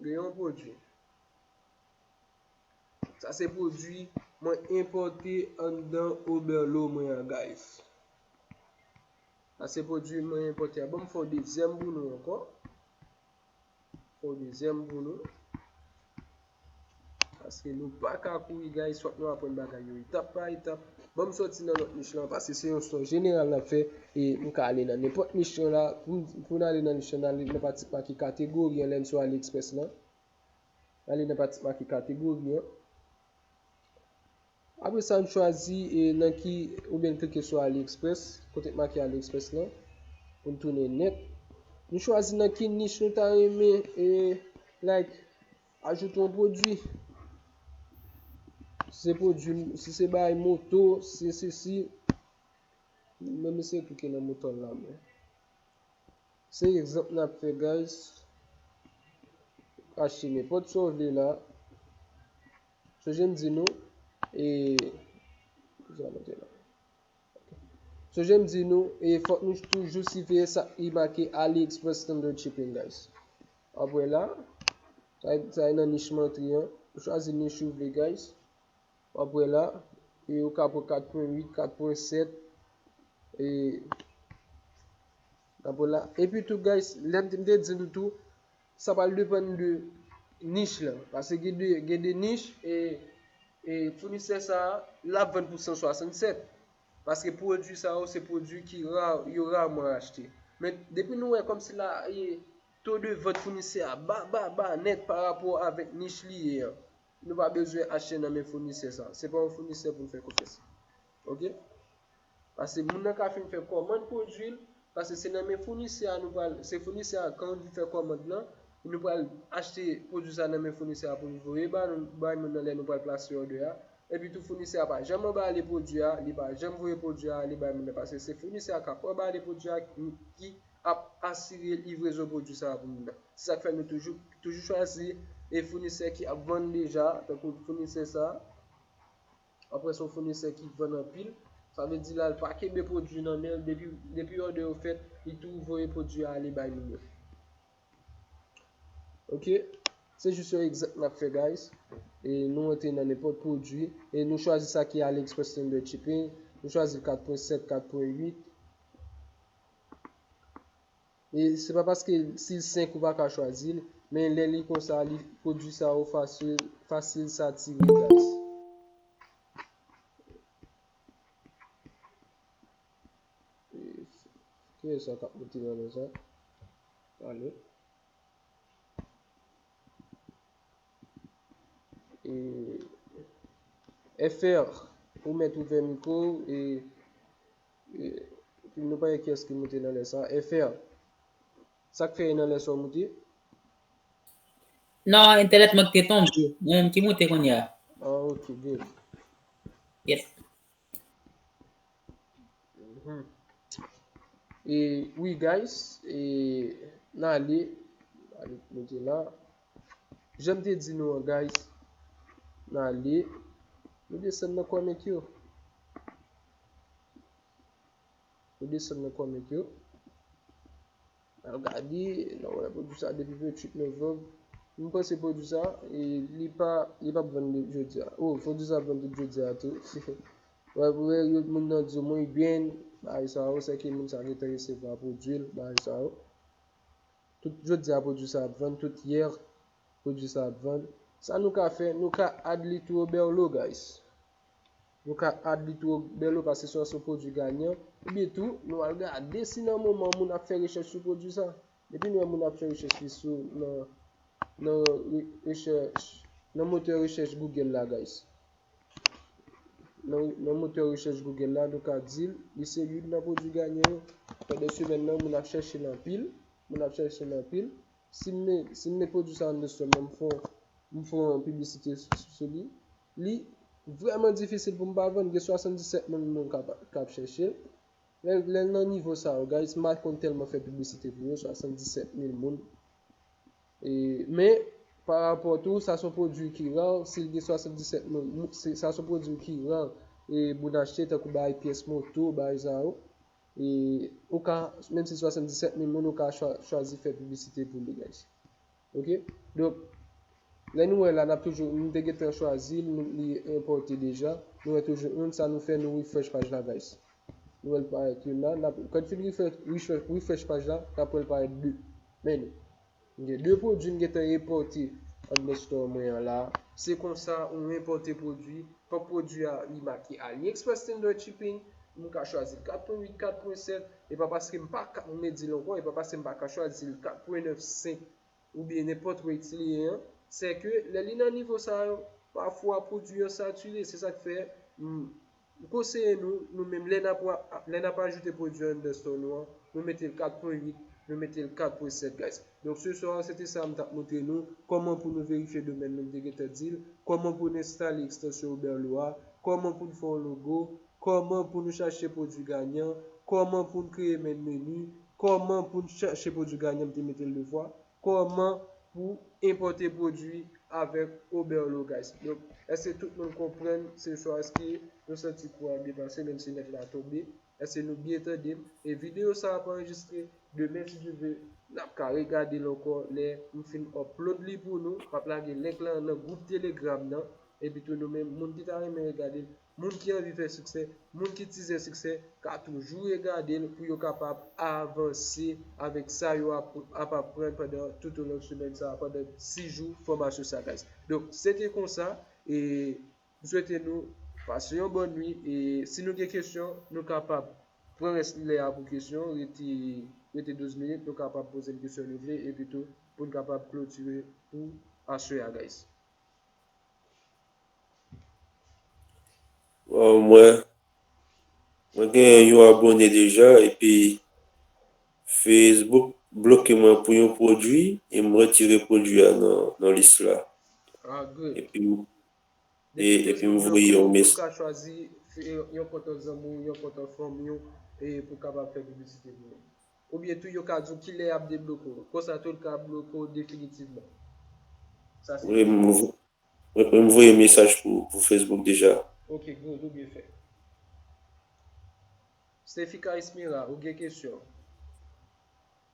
Gen yon pwodui. Sa se pwodui mwen enpòte anndan Oberlo mwen an, guys. Sa se pwodui mwen enpòte a. Ban m fè yon dezyèm pou nou ankò. Fè yon dezyèm pou nou. Paske nou pa ka kouri, guys, fòk nou aprann bagay yo etap pa etap. Ban m sòti nan lòt nich lan, paske se yon store jeneral n ap fè, e m ka ale nan nenpòt nich lan la. Pou m, pou n ale nan nich lan, n ale nan pati k make kategori an, lè n sou AliExpress lan. Ale nan pati k make kategori an. Apre sa, n chwazi, e, nan ki, oubyen n klike sou AliExpress, kote k make AliExpress lan, pou n tounen nèt. Nou chwazi nan ki nich nou ta renmen, e, like, ajoute yon pwodui. Si se pwodui, si se bagay moto, si se sesi, mwen m eseye klike nan moto la, men. Se egzanp n ap fè, guys. Achte nenpòt sa w vle la. So, jan m di nou, e, sa mete la. So, jan m di nou, e, fòk nou toujou siveye sa ki make AliExpress Standard Shipping, guys. Apre la, sa, sa e nan nich m antre an. Ou chwazi nich ou vle, guys. W ap wè la, e ou ka pran kat pwen uit, kat pwen sèt, e n ap wè la. Epi tou, guys, lè m te, m te di nou tou, sa pral depann de nich lan. Paske gen de, gen de nich, e, e founisè sa a, l ap vann pou san swasannsèt. Paske pwodui sa yo, se pwodui ki ra, yo raman achte. Men depi nou wè kòmsi la, e, to de vant founisè a ba, ba, ba nèt pa rapò avèk nich li ye an. Nou pa bezwen achte nan men founisè sa. Se pa yon founisè pou n fè konfyans. Ok? Paske moun nan ka fin fè kòmand pwodui l, paske se nan men founisè a nou pral, se founisè a, kan li fè kòmand lan, nou pral achte pwodui sa nan men founisè a pou nou voye ba nou, bay moun nan lè nou pral plase òdè a. Epi tou founisè a pa janm anbale pwodui a, li pa janm voye pwodui a ale bay moun nan, paske se founisè a k ap anbale pwodui a ki, ki ap asire livrezon pwodui sa a pou moun nan. Se sa k fè nou toujou, toujou chwazi e founisè ki ap vann deja, tankou founisè sa a. Apre se yon founisè ki vann anpil, sa vle di la l pa kenbe pwodui nan men l, depi, depi òdè yo fèt, li tou voye pwodui a ale bay moun yo. Ok? Se jis yon egzanp n ap fè, guys. E nou antre nan nenpòt pwodui. E nou chwazi sa ki AliExpress Standard Shipping. Nou chwazi l kat pwen sèt, kat pwen uit. E se pa paske si l senk ou pa ka chwazi l, men lè li konsa, li, pwodui sa yo fasil, fasil satire, guys. E, kiyès sa k ap monte nan sa? Ale. E, F R, ou mèt ouvè mikwo w, e, e, nou pa wè kiyès ki moute nan lè sa. F R, sa k fè e nan lè sa w moute? Non, entènèt mwen ki te tonbe. Mwen menm ki moute kounye a. Ah, ok, good. Yes. Mhm. E wi, guys, e n ale, ale moute la. Jan m te di nou an, guys, n ale, nou desann nan comment yo. Nou desann nan comment yo. N al gade, n al wè pwodui sa depi venntuit novanm. M panse pwodui sa, e, li pa, li p ap vann jodi a. Oh, pwodui sa ap vann tout jodi a tou. Wè, wè, yo, moun nan di w mwen byen, bagay sa yo, sèke moun sa gentan resevwa pwodui l, bagay sa yo. Tout jodi a pwodui sa ap vann, tout yè pwodui sa ap vann. Sa nou ka fè, nou ka add li tou Oberlo, guys. Nou ka add li tou Oberlo paske se yon pwodui ganyan. Ebyen tou, nou al gade si nan moman moun ap fè rechèch sou pwodui sa. Depi nou wè moun ap fè rechèch li sou nan, nan re- rechèch, nan motè rechèch Google la, guys. Nan, nan motè rechèch Google la, nou ka di l, li se youn nan pwodui ganyan yo. Pandan semèn nan, moun ap chèche l anpil. Moun ap chèche l anpil. Si m met, si m met pwodui sa anndan store mwen, m fè, m fè yon piblisite sou, sou li. Li vrèman difisil pou m pa vann, gen swasanndisèt mil moun k ap, k ap chèche l. Lè, lè l nan nivo sa yo, guys, m pa konn tèlman fè piblisite pou yo, swasanndisèt mil moun. E, men, pa rapò tou, sa se yon pwodui ki ra, si l gen swasanndisèt mil moun, se, sa se yon pwodui ki ra, e moun achte, tankou bay pyès moto, bay sa yo. E, ou ka, menm si swasanndisèt mil moun, ou ka chwa- chwazi fè piblisite pou li, guys. Ok? Donk, lè nou wè la, n ap toujou, nou te gentan chwazi l, nou, li enpòte deja. Nou wè toujou youn, sa nou fè, nou refresh paj la, guys. Nou wè l parèt youn la, n ap, kan n fin refresh, refresh, refresh paj la, n ap wè l parèt de. Men nou. M gen de pwodui m gentan enpòte anndan store mwen an la. Se konsa, ou enpòte pwodui, fòk pwodui a li make AliExpress Standard Shipping, m ka chwazi l kat pwen uit, kat pwen sèt, e pa paske m pa ka, m redi l ankò, e pa paske m pa ka chwazi l kat pwen nèf senk, oubyen nenpòt rate li ye an, sèke lè li nan nivo sa yo, pafwa pwodui an satire, se sa k fè m, m konseye nou, nou menm, lè n ap, lè n ap ajoute pwodui an anndan store nou an, nou mete l kat pwen uit, nou mete l kat pwen sèt, guys. Donk, se swa, se te sa m t ap montre nou, kòman pou nou verifye domèn nou, m te gentan di l, kòman pou n enstale ekstansyon Oberlo a, kòman pou n fè yon logo, kòman pou nou chache pwodui ganyan, kòman pou n kreye main menu, kòman pou n chache pwodui ganyan, m te mete l de fwa, kòman pou enpòte pwodui avèk Oberlo, guys. Donk, èske tout moun konprann se swa èske nou santi kou a byen pase, menm si nèt la tonbe? Èske nou byen tande m? E videyo sa ap anrejistre. Demen, si Dye vle, n ap ka regade l ankò lè m fin upload li pou nou. M ap lage link lan nan gwoup Telegram nan. Epi tou nou menm, moun ki ta renmen regade l, moun ki anvi fè siksè, moun ki tizè siksè, ka toujou regade l pou yo kapab avanse avèk sa yo ap, ap aprann pandan tout olong semèn sa a, pandan sis jou fòmasyon sa, guys. Donk, se te konsa, e m swete nou pase yon bòn nuit, e si nou gen kesyon, nou kapab pran rès lè a pou kesyon, rete, rete douz minit, nou kapab poze m kesyon nou vle, epi tou, pou n kapab klotire pou aswè a, guys. Waw, mwen, mwen gen yon abone deja, epi Facebook bloke mwen pou yon pwodui, e m retire pwodui a nan, nan lis la. Ah, good. Epi, e, epi m voye yon mesaj. Ou ka chwazi fè yon kont an zanmi w, yon kont an fanmi w, e pou kapab fè piblisite pou yo. Oubyen tou, yo ka di w kilè y ap debloke w. Konsa tou, l ka bloke w definitivman. Sa se Wi, m, Mwen, mwen voye mesaj pou, pou Facebook deja. Ok, good, ou byen fè. Stefika Esmira, ou gen kesyon?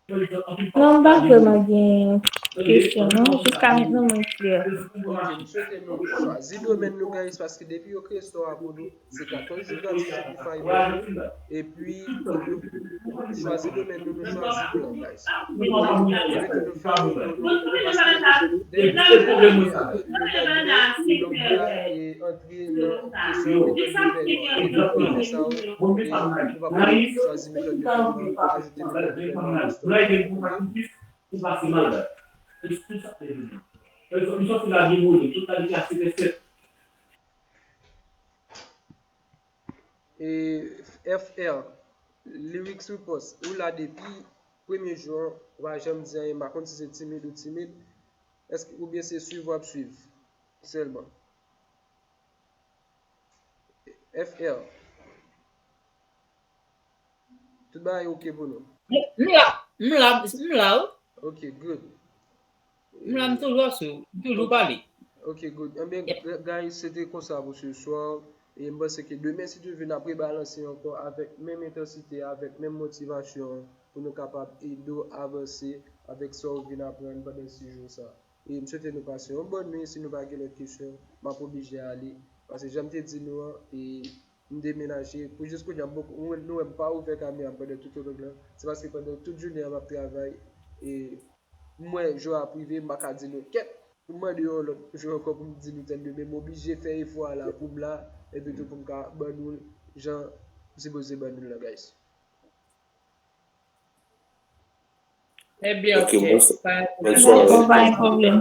Non, m pa vrèman gen kesyon, non. Jiska mentnan, mwen klè. Ok, m swete nou chwazi domèn nou, guys, paske depi yo kreye store a pou nou, se katòz jou gratis Shopify ban nou. Epi, nou chwazi domèn nou, nou chwazi plan, guys. Mwen mete nou fè yon, paske dènye jou, yo gade, yo gade, e antre nan kesyon metòd de pèman. E nou pa fè sa, e nou pa chwazi metòd de pèman, nou ajoute metòd de pèman nan listan. E F R, Lyrics Repost, ou la depi premye jou an, ou pa janm di anyen, m pa konn si se timid ou timid, èske, oubyen se swiv w ap swiv sèlman? F R. Tout bagay oke pou nou? M la, m la, m la, wi. Ok, good. M la, m toujou ap swiv, m toujou pale. Ok, good. Ebyen, guys, se te konsa pou se swa. E m panse ke demen, si Dye vle, n ap rebalanse ankò avèk menm entansite, avèk menm motivasyon an, pou nou kapab ede w avanse avèk sa w vin aprann pandan sis jou sa. E m swete nou pase yon bòn nwi. Si nou pa gen lòt kesyon, m ap oblije ale. Paske jan m te di nou an, e m demenaje. Pou jis kounye a, m poko, nou wè m pa ouvè kamera m pandan tout vlòg lan. Se paske pandan tout jounen an, m ap travay. E m wè jou a ap rive, m pa ka di nou kèt. Pou m mande yon lòt jou ankò pou m di nou tèl demen, m oblije fè efò a la pou m la, epi tou pou m ka ban nou l jan m sipoze ban nou l la, guys. Ebyen, Ok, ok. bonswa. Pa- Bonswa. Dakò, pa gen pwoblèm.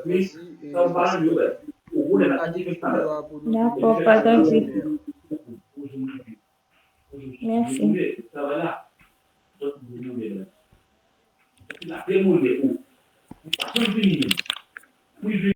Mèsi, e mèsi pou nou. Ak videyo a pou nou. Dakò, pataje. Mèsi.